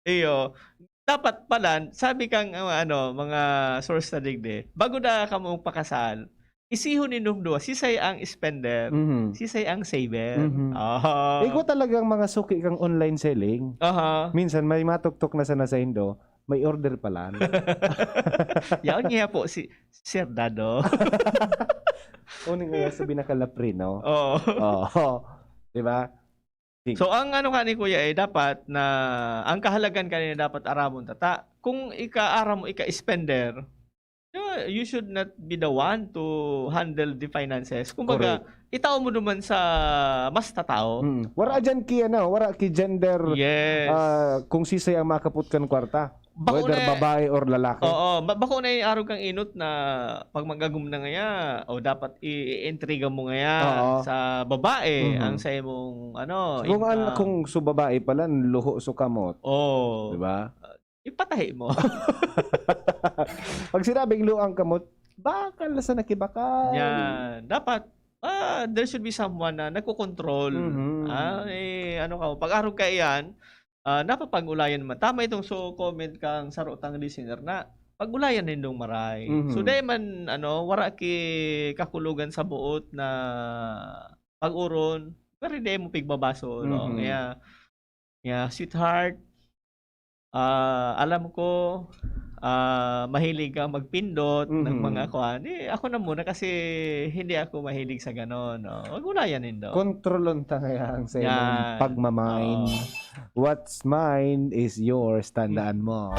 Iyo. Dapat pala, sabi kang uh, ano, mga source na digdi, bago na ka mong pakasal, isihon ninyong duwa, sisay ang spender, Mhm. sisay ang saver. Mhm. Ah. Ikaw talagang mga suki kang online selling. Aha. Minsan may matuktok na sana sa indo, may order pala. Yaon niya po si Sir Dado. Uning nga sa binakalaprino. Oo. Oo. Di ba? So ang ano ka ni Kuya eh, dapat na ang kahalagan kanina dapat aramon tata. Kung ika-aram mo, ika-spender, you should not be the one to handle the finances. Kumbaga, itao mo naman sa mas tatao. Mm. Wara dyan ki, ano, wara ki gender, Yes. ah, kung sisay ang makaputkan kwarta. Bako Whether na- babae or lalaki. Oo, ba- bako na yung arog kang inot na pag mag-agom na ngaya, o dapat i-, i-intriga mo ngaya Oo. sa babae Mhm. ang sa imong, ano, Kung, an, income. Kung su babae pala, luho su kamot. Oo. Di ba? Ipatahi mo. Pag sinabing luang kamot, bakal na sa nakibakal. Yan. Dapat, ah, there should be someone na nagko-control. Mhm. Ah, eh, ano ka, pag-arog ka iyan, ah, napapag-ulayan naman. Tama itong so comment kang sarotang listener na pag-ulayan nindong maray. Mhm. So, dahil man, ano, wara ki kakulogan sa buot na pag-uron, pero dahil mo pigbabasol, no? Mhm. Kaya, yeah, sweetheart, ah, alam ko, ah, mahilig ka magpindot ng Mhm. mga kuan. Eh, ako na muna kasi hindi ako mahilig sa ganon, no? Wag mo na yan, Indo. Kontrolon ta kaya ang sa Yan. imong pagmamine. Oo. What's mine is yours, tandaan mo.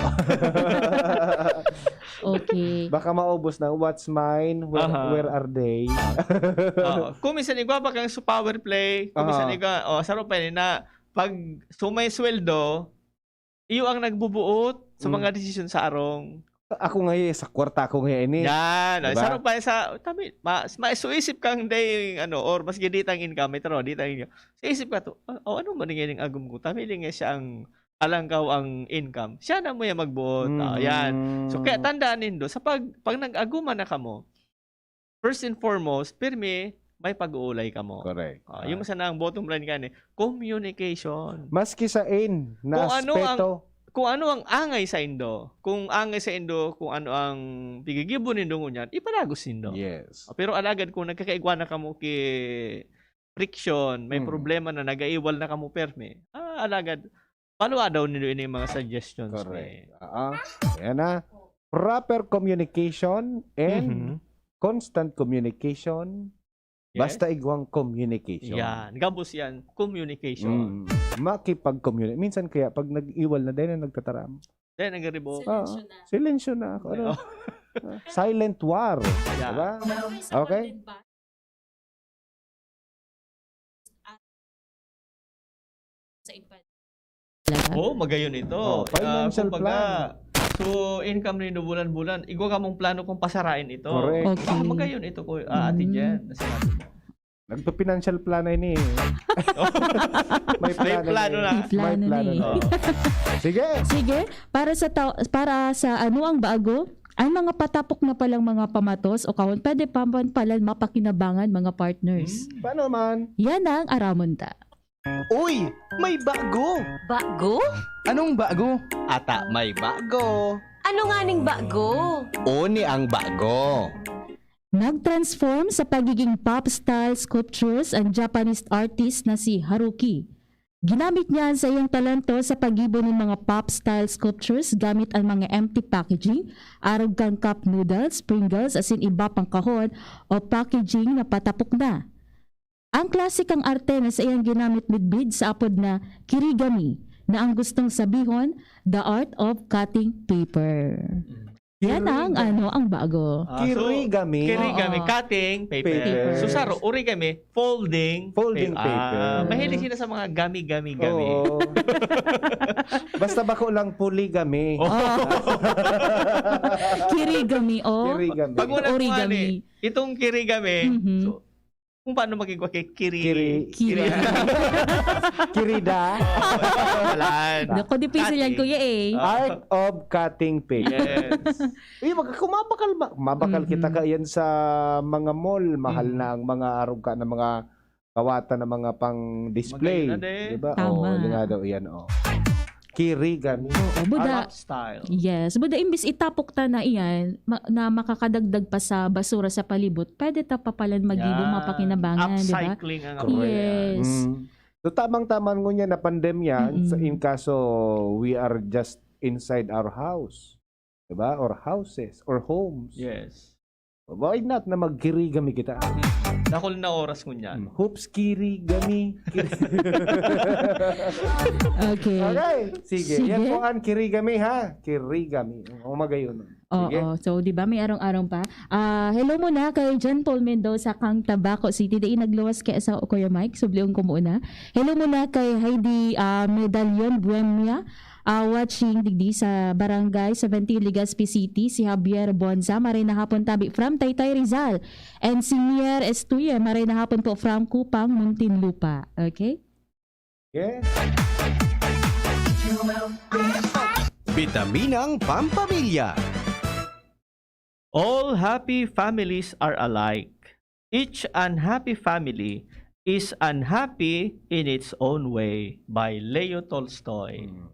Okay. Baka maubos na, what's mine? Where, Aha. Where are they? Oo. Kung minsan igwa pa kang su power play, kung minsan Aha. igwa, oh, saro pa yun na, pag sumay sweldo, iyo ang nagbubuot sa Mm. mga desisyon sa arong. Ako nga eh, sa kwarta ko nga ini. Yan. Ay, Diba? saro pa sa, tabi, ma, ma, so isip kang day, ano, or mas giditang income, ito, no, ditang income. So isip ka to, oh, oh, ano man yung agom ko? Tabi, nga siya ang alangkaw ang income. Siya na mo yung magbuot. Ah, yan. So, kaya tandaan nindo, sa pag, pag nag-aguman na kamo, first and foremost, pirmi, may pag-uulay kamo. Correct. Ah, yung sana ang bottom line ka ni, communication. Maski sa in, na Kung ano ang- aspeto. kung ano ang angay saindo, kung angay saindo, kung ano ang pigigibo nindo ngunyan, ipadagos nindo. Yes. Pero alagad kung nagkakaigwa na kamo ki friction, may Mm. problema na, nagaiwal na kamo permi, ah, alagad, paluwa daw nindo ini mga suggestions Correct. ni Ah, ayan na. Proper communication and Mhm. constant communication. Yes. Basta igwang communication. Yan. Gabos yan. Communication. Mm. Makipag-communicate. Minsan kaya pag nag-iwal na, dahil na nagtataram. Then, nagaribo. Oo. Silensyo na. Silensyo na. Ako, ano? Oo. Silent war. Yeah. Diba? Pero may isa pa Okay. din ba? Sa iba. Oh, magayon ito. Oh, Ah, financial kumbaga, so, income nindo bulan-bulan. Igwa kamong plano kung pasarain ito. Correct. Okay. Ah, magayon ito, ko, ah, Ate Mm. Jen. Na sinabi mo. Nagpa-financial plan na ini. May May plano, plano na. na. May plano May na plano eh. na. Oo. Sige. Sige, para sa ta- para sa ano ang bago? Ang mga patapok na palang mga pamatos o kahon, pwede pa man palang mapakinabangan, mga partners. Hmm. Paano man? Yan ang aramon ta. Uy! May bago! Bago? Anong bago? Ata may bago. Ano nga ning bago? Oni ang bago. Nag-transform sa pagiging pop style sculptures ang Japanese artist na si Haruki. Ginamit niya ang saiyang talento sa paggibo nin mga pop style sculptures gamit ang mga empty packaging, arog kan cup noodles, Pringles, asin iba pang kahon o packaging na patapok na. Ang klasikang arte na saiyang ginamit midbid sa apod na kirigami, na ang gustong sabihon, the art of cutting paper. Yan ang Kirigami. Ano ang bago. Ah, so, Kirigami. Kirigami, Oo. cutting paper. Paper. So, sa ro-, origami, folding Folding pa- paper. Ah, mahilig sila sa mga gami-gami-gami. Oo. Basta bako lang polygamy. Oh. Kirigami, oh. Kirigami. Pag wala ko Origami. ani, itong kirigami, Mhm. so, kung paano magigwa kay kiri, Kiri- Kiri. Kirida. Walan. Naku, difícil yan, Cutting. Kuya, eh. Ah. Art of cutting paper. Yes. Uy, mag kumabakal ba? Kumabakal Mhm. kita kayan sa mga mall. Mahal Mhm. na ang mga arog ka na mga kawatan na mga pang-display. Magayon na din. Diba? Tama. Oh, yun nga daw, yan, oh. Kirigami. Oo, buda. Pop style. Yes, buda imbis itapok ta na iyan ma- na makakadagdag pa sa basura sa palibot, pwede ta pa palan magibo Yan. mapakinabangan, di ba? Upcycling ang Correct. Yes. Mm. So, tamang-tama ngunyan na pandemya, Mm-mm. sa in kaso we are just inside our house. Diba? Or houses, or homes. Yes. Why not na magkirigami kita? Dakul na oras ngunyan. Hmm. Hoops, kirigami. Kiri- Okay. Okay, sige. Sige. Yan po ang kirigami, ha? Kirigami. Ang magayon. Sige. Oo. So, di ba, may arong-arong pa? Ah, hello muna kay John Paul Mendoza kang Tabaco City. Dai nagluwas kay sa Kuya Mike. Sublion ko muna. Hello muna kay Heidi ah, Medallion Buemia. Ah, watching digdi sa Barangay seventeen, Legazpi City. Si Javier Bonza. Maray na hapon tabi from Taytay Rizal. And si Mier Estuye. Maray na hapon po from Kupang, Muntinlupa. Okay? Okay. Bitaminang Pampamilya. All happy families are alike. Each unhappy family is unhappy in its own way, by Leo Tolstoy. Hmm.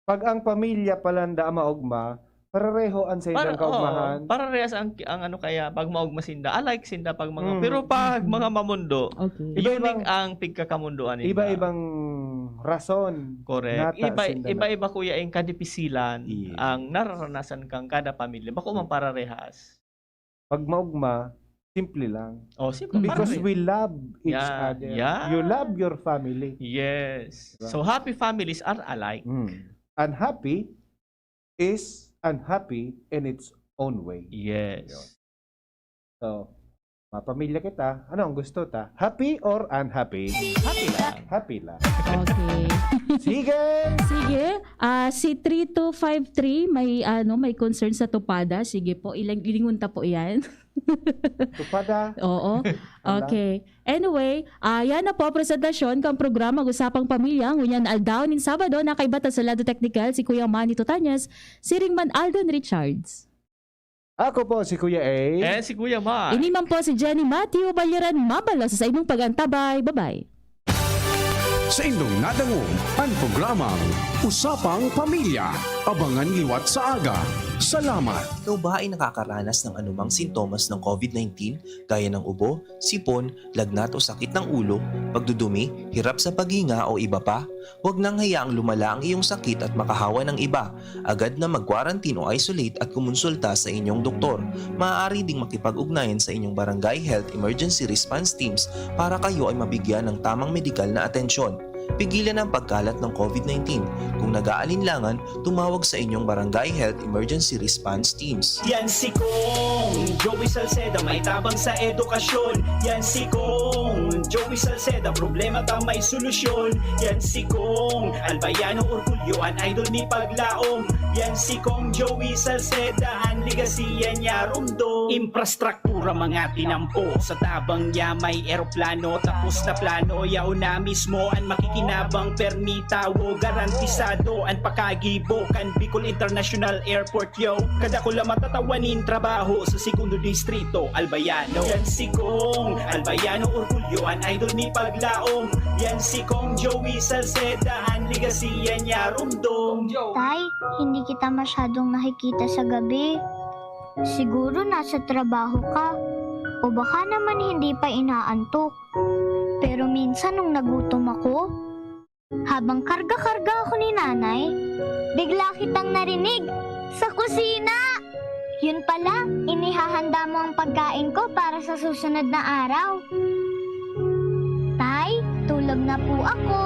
Pag ang pamilya palanda ang maogma, parereho ang sa Para, ilang kaugmahan. oo, parehas ang, ang ano kaya, pag maogma sinda, alike sinda pag mga, Mm. pero pag mga mamundo, Okay. Iba-ibang- unique ang pigkakamundoan ninda. Iba-ibang rason. Correct. Nata Iba, sinda na- iba-iba kuya ang kadipisilan Yes. ang nararanasan kang kada pamilya. Bako man pararehas. Pag maugma, simple lang. Oh, simple. Because Parang- we love each Yeah, other. yeah. You love your family. Yes. Diba? So happy families are alike. Mm. Unhappy is unhappy in its own way. Yes. So, mapamilya kita. Ano ang gusto ta? Happy or unhappy? Happy lang. Happy lang. Okay. Sige! Sige, ah, si three two five three may ano, may concern sa tupada. Sige po, ilang ilingon ta po 'yan. Tupada. Oo. Wala. Okay. Anyway, ah, yan na po ang presentasyon kang programa Usapang Pamilya. Ngunyan na aldaw nin Sabado, nakaiba ta sa lado teknikal si Kuya Manny Tutanyas, siring man Alden Richards. Ako po si Kuya A. And si Kuya Ma. Ini man po si Jenny Matthew Balyeran Mabalos sa imong pag-antabay. Bye-bye. Saindong nadangog an programang Usapang Pamilya. Abangan liwat sa aga. Salamat! Ikaw ba ay nakakaranas ng anumang sintomas ng COVID nineteen, gaya ng ubo, sipon, lagnat o sakit ng ulo, pagdudumi, hirap sa paghinga o iba pa? Huwag nang hayaang lumala ang iyong sakit at makahawa ng iba. Agad na mag-quarantine o isolate at kumonsulta sa inyong doktor. Maaari ding makipag-ugnayan sa inyong Barangay Health Emergency Response Teams para kayo ay mabigyan ng tamang medikal na atensyon. Pigilan ang pagkalat ng COVID nineteen. Kung nag-aalinlangan, tumawag sa inyong Barangay Health Emergency Response Teams. Yan si Kong Joey Salceda, may tabang sa edukasyon. Yan si Kong Joey Salceda, problema ta may solusyon. Yan si Kong Albayano Orgulyo, an idol ni Paglaom. Yan si Kong Joey Salceda, an legacy yan niya rumdom. Infrastruktura mga tinampo, sa tabang niya may eroplano. Tapos na plano, yaon na mismo an makikinabang. Permi tawo, garantisado an pakagibo kan Bicol International Airport. Yo, kadakula matatawa nin trabaho sa segundo distrito, Albayano. Yan si Kong Albayano, orgulyo an idol ni Paglaom. Yan si Kong Joey Salceda, an legacy yan niya rumdom. Tay, hindi kita masyadong nakikita sa gabi. Siguro nasa trabaho ka. O baka naman hindi pa inaantok. Pero minsan nung nagutom ako, habang karga-karga ako ni nanay, bigla kitang narinig sa kusina! Yun pala, inihahanda mo ang pagkain ko para sa susunod na araw. Tay, tulog na po ako.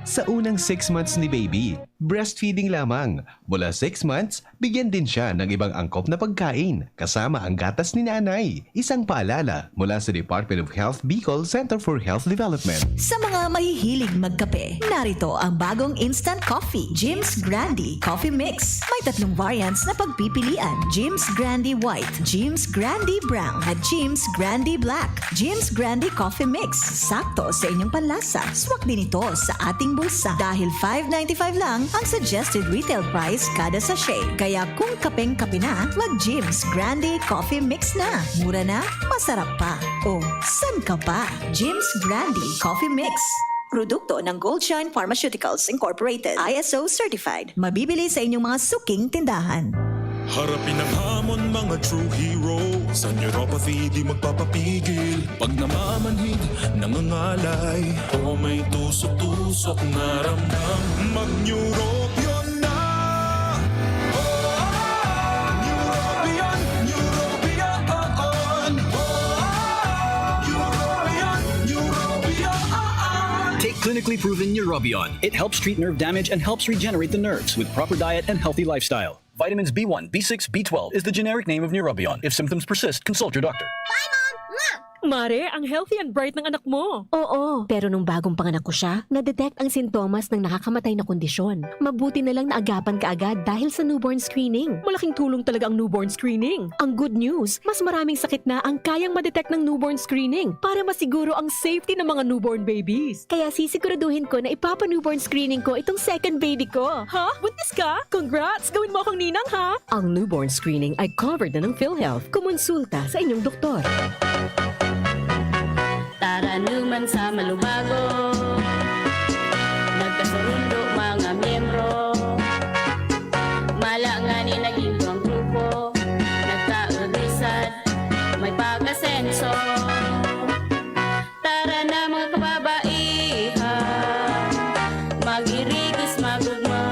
Sa unang six months ni baby, breastfeeding lamang. Mula six months, bigyan din siya ng ibang angkop na pagkain, kasama ang gatas ni nanay. Isang paalala mula sa Department of Health Bicol Center for Health Development. Sa mga mahihilig magkape, narito ang bagong instant coffee, Jim's Grande Coffee Mix. May tatlong variants na pagpipilian, Jim's Grande White, Jim's Grande Brown, at Jim's Grande Black. Jim's Grande Coffee Mix, sakto sa inyong panlasa. Swak din ito sa ating bulsa dahil five ninety-five lang ang suggested retail price kada sachet. Kaya kung kapeng-kape na, mag Jim's Grande Coffee Mix na. Mura na, masarap pa. O, san ka pa? Jim's Grande Coffee Mix. Produkto ng Goldshine Pharmaceuticals Incorporated, I S O certified. Mabibili sa inyong mga suking tindahan. Harapin ang hamon, mga true heroes. Sa neuropathy, di magpapapigil. Pag namamanhid, nangangalay, o may tusok-tusok na ramdam, mag-Neurobion na! Oh, Neurobion, Neurobion, oh, oh. Neurobion, Neurobion, oh, oh. Take clinically proven Neurobion. It helps treat nerve damage and helps regenerate the nerves with proper diet and healthy lifestyle. Vitamins B one, B six, B twelve is the generic name of Neurobion. If symptoms persist, consult your doctor. Mare, ang healthy and bright ng anak mo. Oo, pero nung bagong panganak ko siya, na-detect ang sintomas ng nakakamatay na kondisyon. Mabuti na lang naagapan ka agad dahil sa newborn screening. Malaking tulong talaga ang newborn screening. Ang good news, mas maraming sakit na ang kayang ma-detect ng newborn screening para masiguro ang safety ng mga newborn babies. Kaya sisiguraduhin ko na ipapa-newborn screening ko itong second baby ko. Ha? Buntis ka? Congrats! Gawin mo akong ninang, ha? Ang newborn screening ay covered na ng PhilHealth. Kumonsulta sa inyong doktor. Taranuman sa malubago, nagkasurundo mga miyembro. Mala ngani naging duwang grupo, nagkaurusan, may pag-asenso. Tara na, mga kababaihan, mag-irigis, magugma.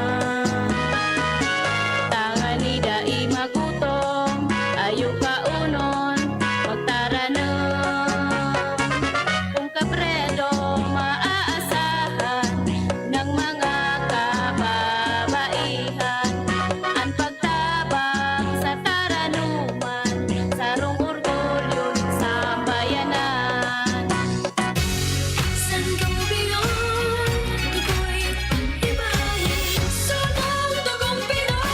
Tangani dai magutom, ayo kaunon, magtaranom. Kung kabredo maaasahan ng mga kababaihan, an pagtabang sa taranuman, sarong orgulyo nin sambayanan. Sanggunian, dugoy, ibahe, sunang dugong Pinoy.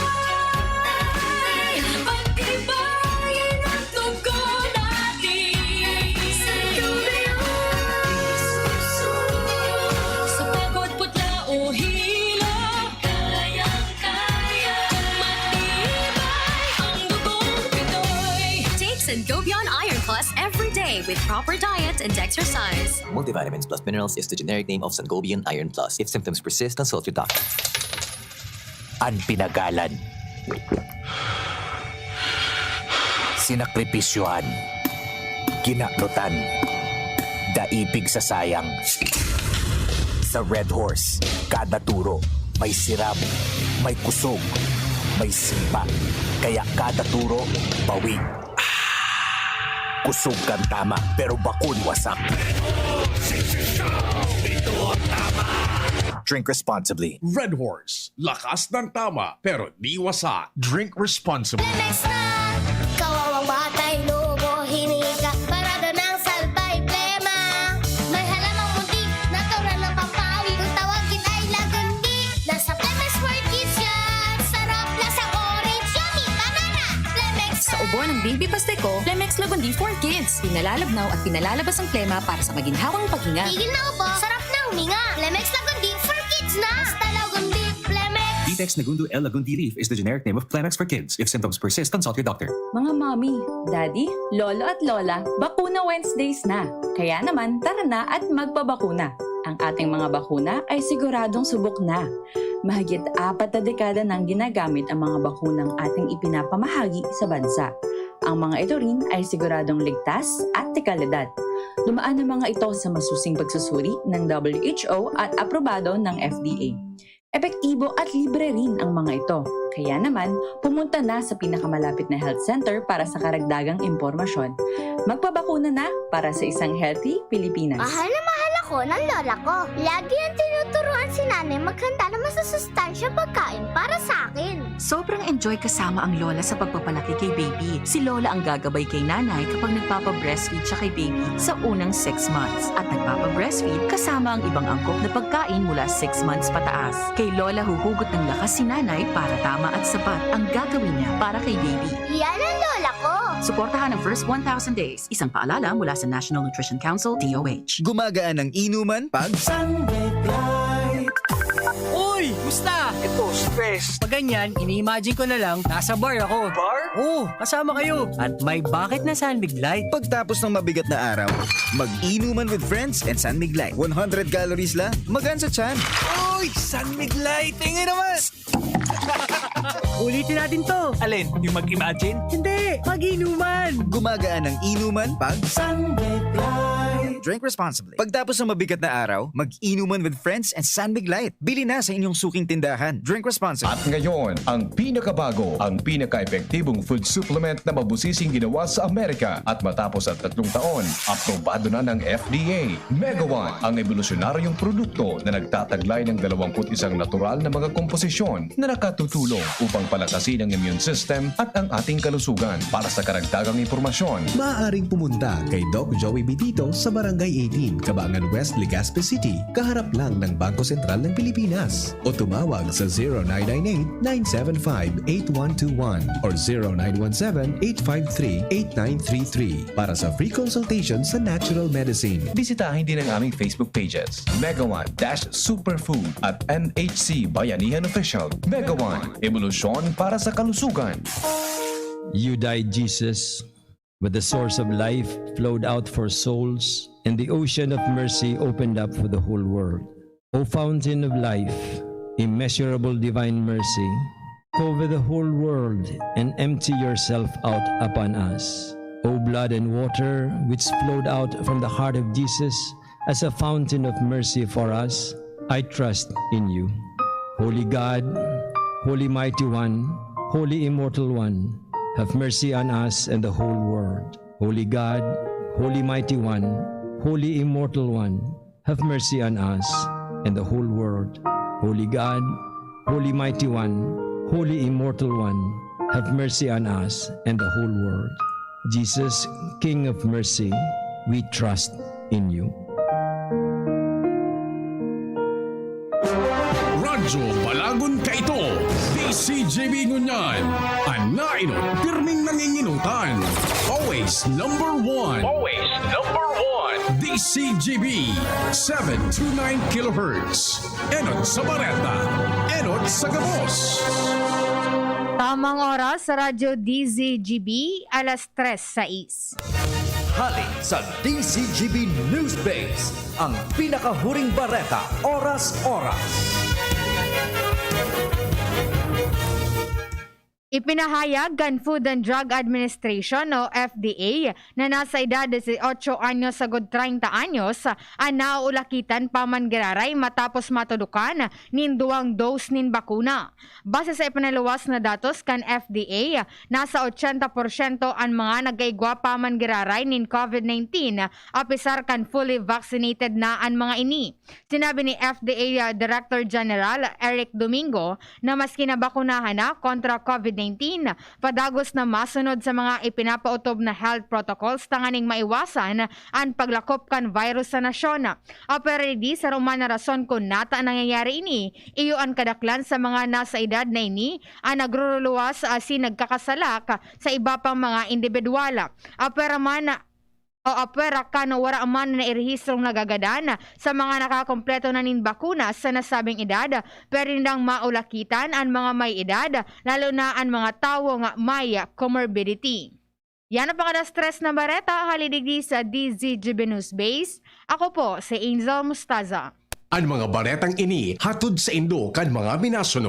Pag-ibahin ang dugo natin. Sanggunian, sa pagod, putla o hilo, kayang-kaya. Kung matibay ang dugong Pinoy. Take Sangobion Iron Plus every day with proper diet and exercise. Multivitamins plus minerals is the generic name of Sangobion Iron Plus. If symptoms persist, consult your doctor. An pinagalan. Sinakripisyohan. Kinaprotan. Daipig sa sayang. Sa Red Horse, kada turo, may sirab, may kusog, may sipa. Kaya kada turo, bawi. Kusog kan tama, pero bakun wasak. Drink responsibly. Red Horse, lakas ng tama, pero di wasak. Drink responsibly. Lemex na! Kawawang batay, lobo, hinika, parada ng salbay, plema. May halamang muntik, natural na pampawi, kung tawagin ay lagundi. Nasa Lemex for Kids yan! Sarap, lasang orange, yummy, banana! Lemex Sa ubo ng baby pasteko, Lemex Lagundi for Kids. Pinalalabnaw at pinalalabas ang plema para sa maginhawang paghinga. Tigil na ubo, sarap na huminga. Lemex Lagundi for Kids na! Basta Lagundi, Lemex! Vitex Negundo L Lagundi Leaf is the generic name of Clemex for Kids. If symptoms persist, consult your doctor. Mga mommy, daddy, lolo at lola, bakuna Wednesdays na. Kaya naman, tara na at magpabakuna. Ang ating mga bakuna ay siguradong subok na. Mahigit apat na dekada nang ginagamit ang mga bakunang ating ipinapamahagi sa bansa. Ang mga ito rin ay siguradong ligtas at de kalidad. Dumaan ang mga ito sa masusing pagsusuri ng W H O at aprobado ng F D A. Epektibo at libre rin ang mga ito. Kaya naman, pumunta na sa pinakamalapit na health center para sa karagdagang impormasyon. Magpabakuna na para sa isang healthy Pilipinas. Mahal na mahal ako ng lola ko. Lagi ang tinuturuan si nanay maghanda ng masusustansya pagkain para sa akin. Sobrang enjoy kasama ang lola sa pagpapalaki kay baby. Si lola ang gagabay kay nanay kapag nagpapa-breastfeed siya kay baby sa unang six months. At nagpapa-breastfeed kasama ang ibang angkop na pagkain mula six months pataas. Kay lola huhugot ng lakas si nanay para tama at sapat ang gagawin niya para kay baby. Yan ang lola ko! Suportahan ang first one thousand days. Isang paalala mula sa National Nutrition Council, D O H. Gumagaan ang inuman pag Sunday Bright. Uy! Musta? Ito, stress. Pag ganyan, ini-imagine ko na lang, nasa bar ako. Bar? Oo, kasama kayo. At may bakit na San Mig Light. Pagtapos ng mabigat na araw, mag-inuman with friends and San Mig Light. One hundred calories lang, magaan sa tiyan. Uy! San Mig Light! Tingin naman! Ulitin natin to. Alin? Yung mag-imagine? Hindi! Mag-inuman! Gumagaan ang inuman pag Sunday Bright. Drink responsibly. Pagtapos ng mabigat na araw, mag-inuman with friends and San Mig Light. Bili na sa inyong suking tindahan. Drink responsibly. At ngayon, ang pinakabago, ang pinaka-epektibong food supplement na mabusising ginawa sa Amerika. At matapos ang tatlong taon, aprobado na ng F D A. Megawan, ang ebolusyonaryong produkto na nagtataglay ng dalawampu't isang natural na mga komposisyon na nakatutulong upang palakasin ang immune system at ang ating kalusugan. Para sa karagdagang impormasyon, maaaring pumunta kay Doc Joey Bitito sa Barangay eighteen, Kabangan West, Legazpi City, kaharap lang ng Bangko Sentral ng Pilipinas, o tumawag sa zero nine nine eight, nine seven five, eight one two one or zero nine one seven, eight five three, eight nine three three para sa free consultation sa natural medicine. Bisitahin din ang aming Facebook pages, Megawan dash Superfood at N H C Bayanihan Official. Megawan, ebolusyon para sa kalusugan. You died, Jesus, but the source of life flowed out for souls, and the ocean of mercy opened up for the whole world. O fountain of life, immeasurable divine mercy, cover the whole world and empty yourself out upon us. O blood and water which flowed out from the heart of Jesus as a fountain of mercy for us, I trust in you. Holy God, Holy Mighty One, Holy Immortal One, have mercy on us and the whole world. Holy God, Holy Mighty One, Holy Immortal One, have mercy on us and the whole world. Holy God, Holy Mighty One, Holy Immortal One, have mercy on us and the whole world. Jesus, King of Mercy, we trust in you. Radyo Balagon Kaito, D C G B ngunyan, an nainot pirming nanginginutan. Always number one. Always number one. D C G B, seven two nine kilohertz. Enot sa bareta, enot sa gabos. Tamang oras sa Radyo D Z G B, alas tres sais. Hali sa D Z G B Newsbase, ang pinakahuring bareta, oras-oras. Ipinahayag kan Food and Drug Administration o F D A na nasa edad dieciocho anyos sagod treinta anyos an nauulakitan pa man giraray matapos matudukan nin duwang dose nin bakuna. Base sa ipinaluwas na datos kan F D A, nasa ochenta porsyento an mga nagkaigwa pa man giraray nin COVID nineteen, apisar kan fully vaccinated na an mga ini. Sinabi ni F D A Director General Eric Domingo na maski nabakunahan na kontra COVID nineteen, padagos na masunod sa mga ipinapaotob na health protocols tanganing maiwasan an paglakop kan virus sa nasyon. Apwera digdi, sarong man na rason kun nata nangyayari ini, iyo an kadaklan sa mga nasa edad na ini an nagruruluwas asin nagkakasalak sa iba pang mga indibidwal. Apwera man o apwera kan wara man nairehistrong nagagadan sa mga nakakompleto na nin bakuna sa nasabing edad, pwede nindang maulakitan an mga may edad, lalo na an mga tawong may comorbidity. Yan ang pang-alas tres na bareta, hali digdi sa D Z G B News Base. Ako po si Angel Mustaza. An mga baretang ini hatod saindo kan mga minasunod.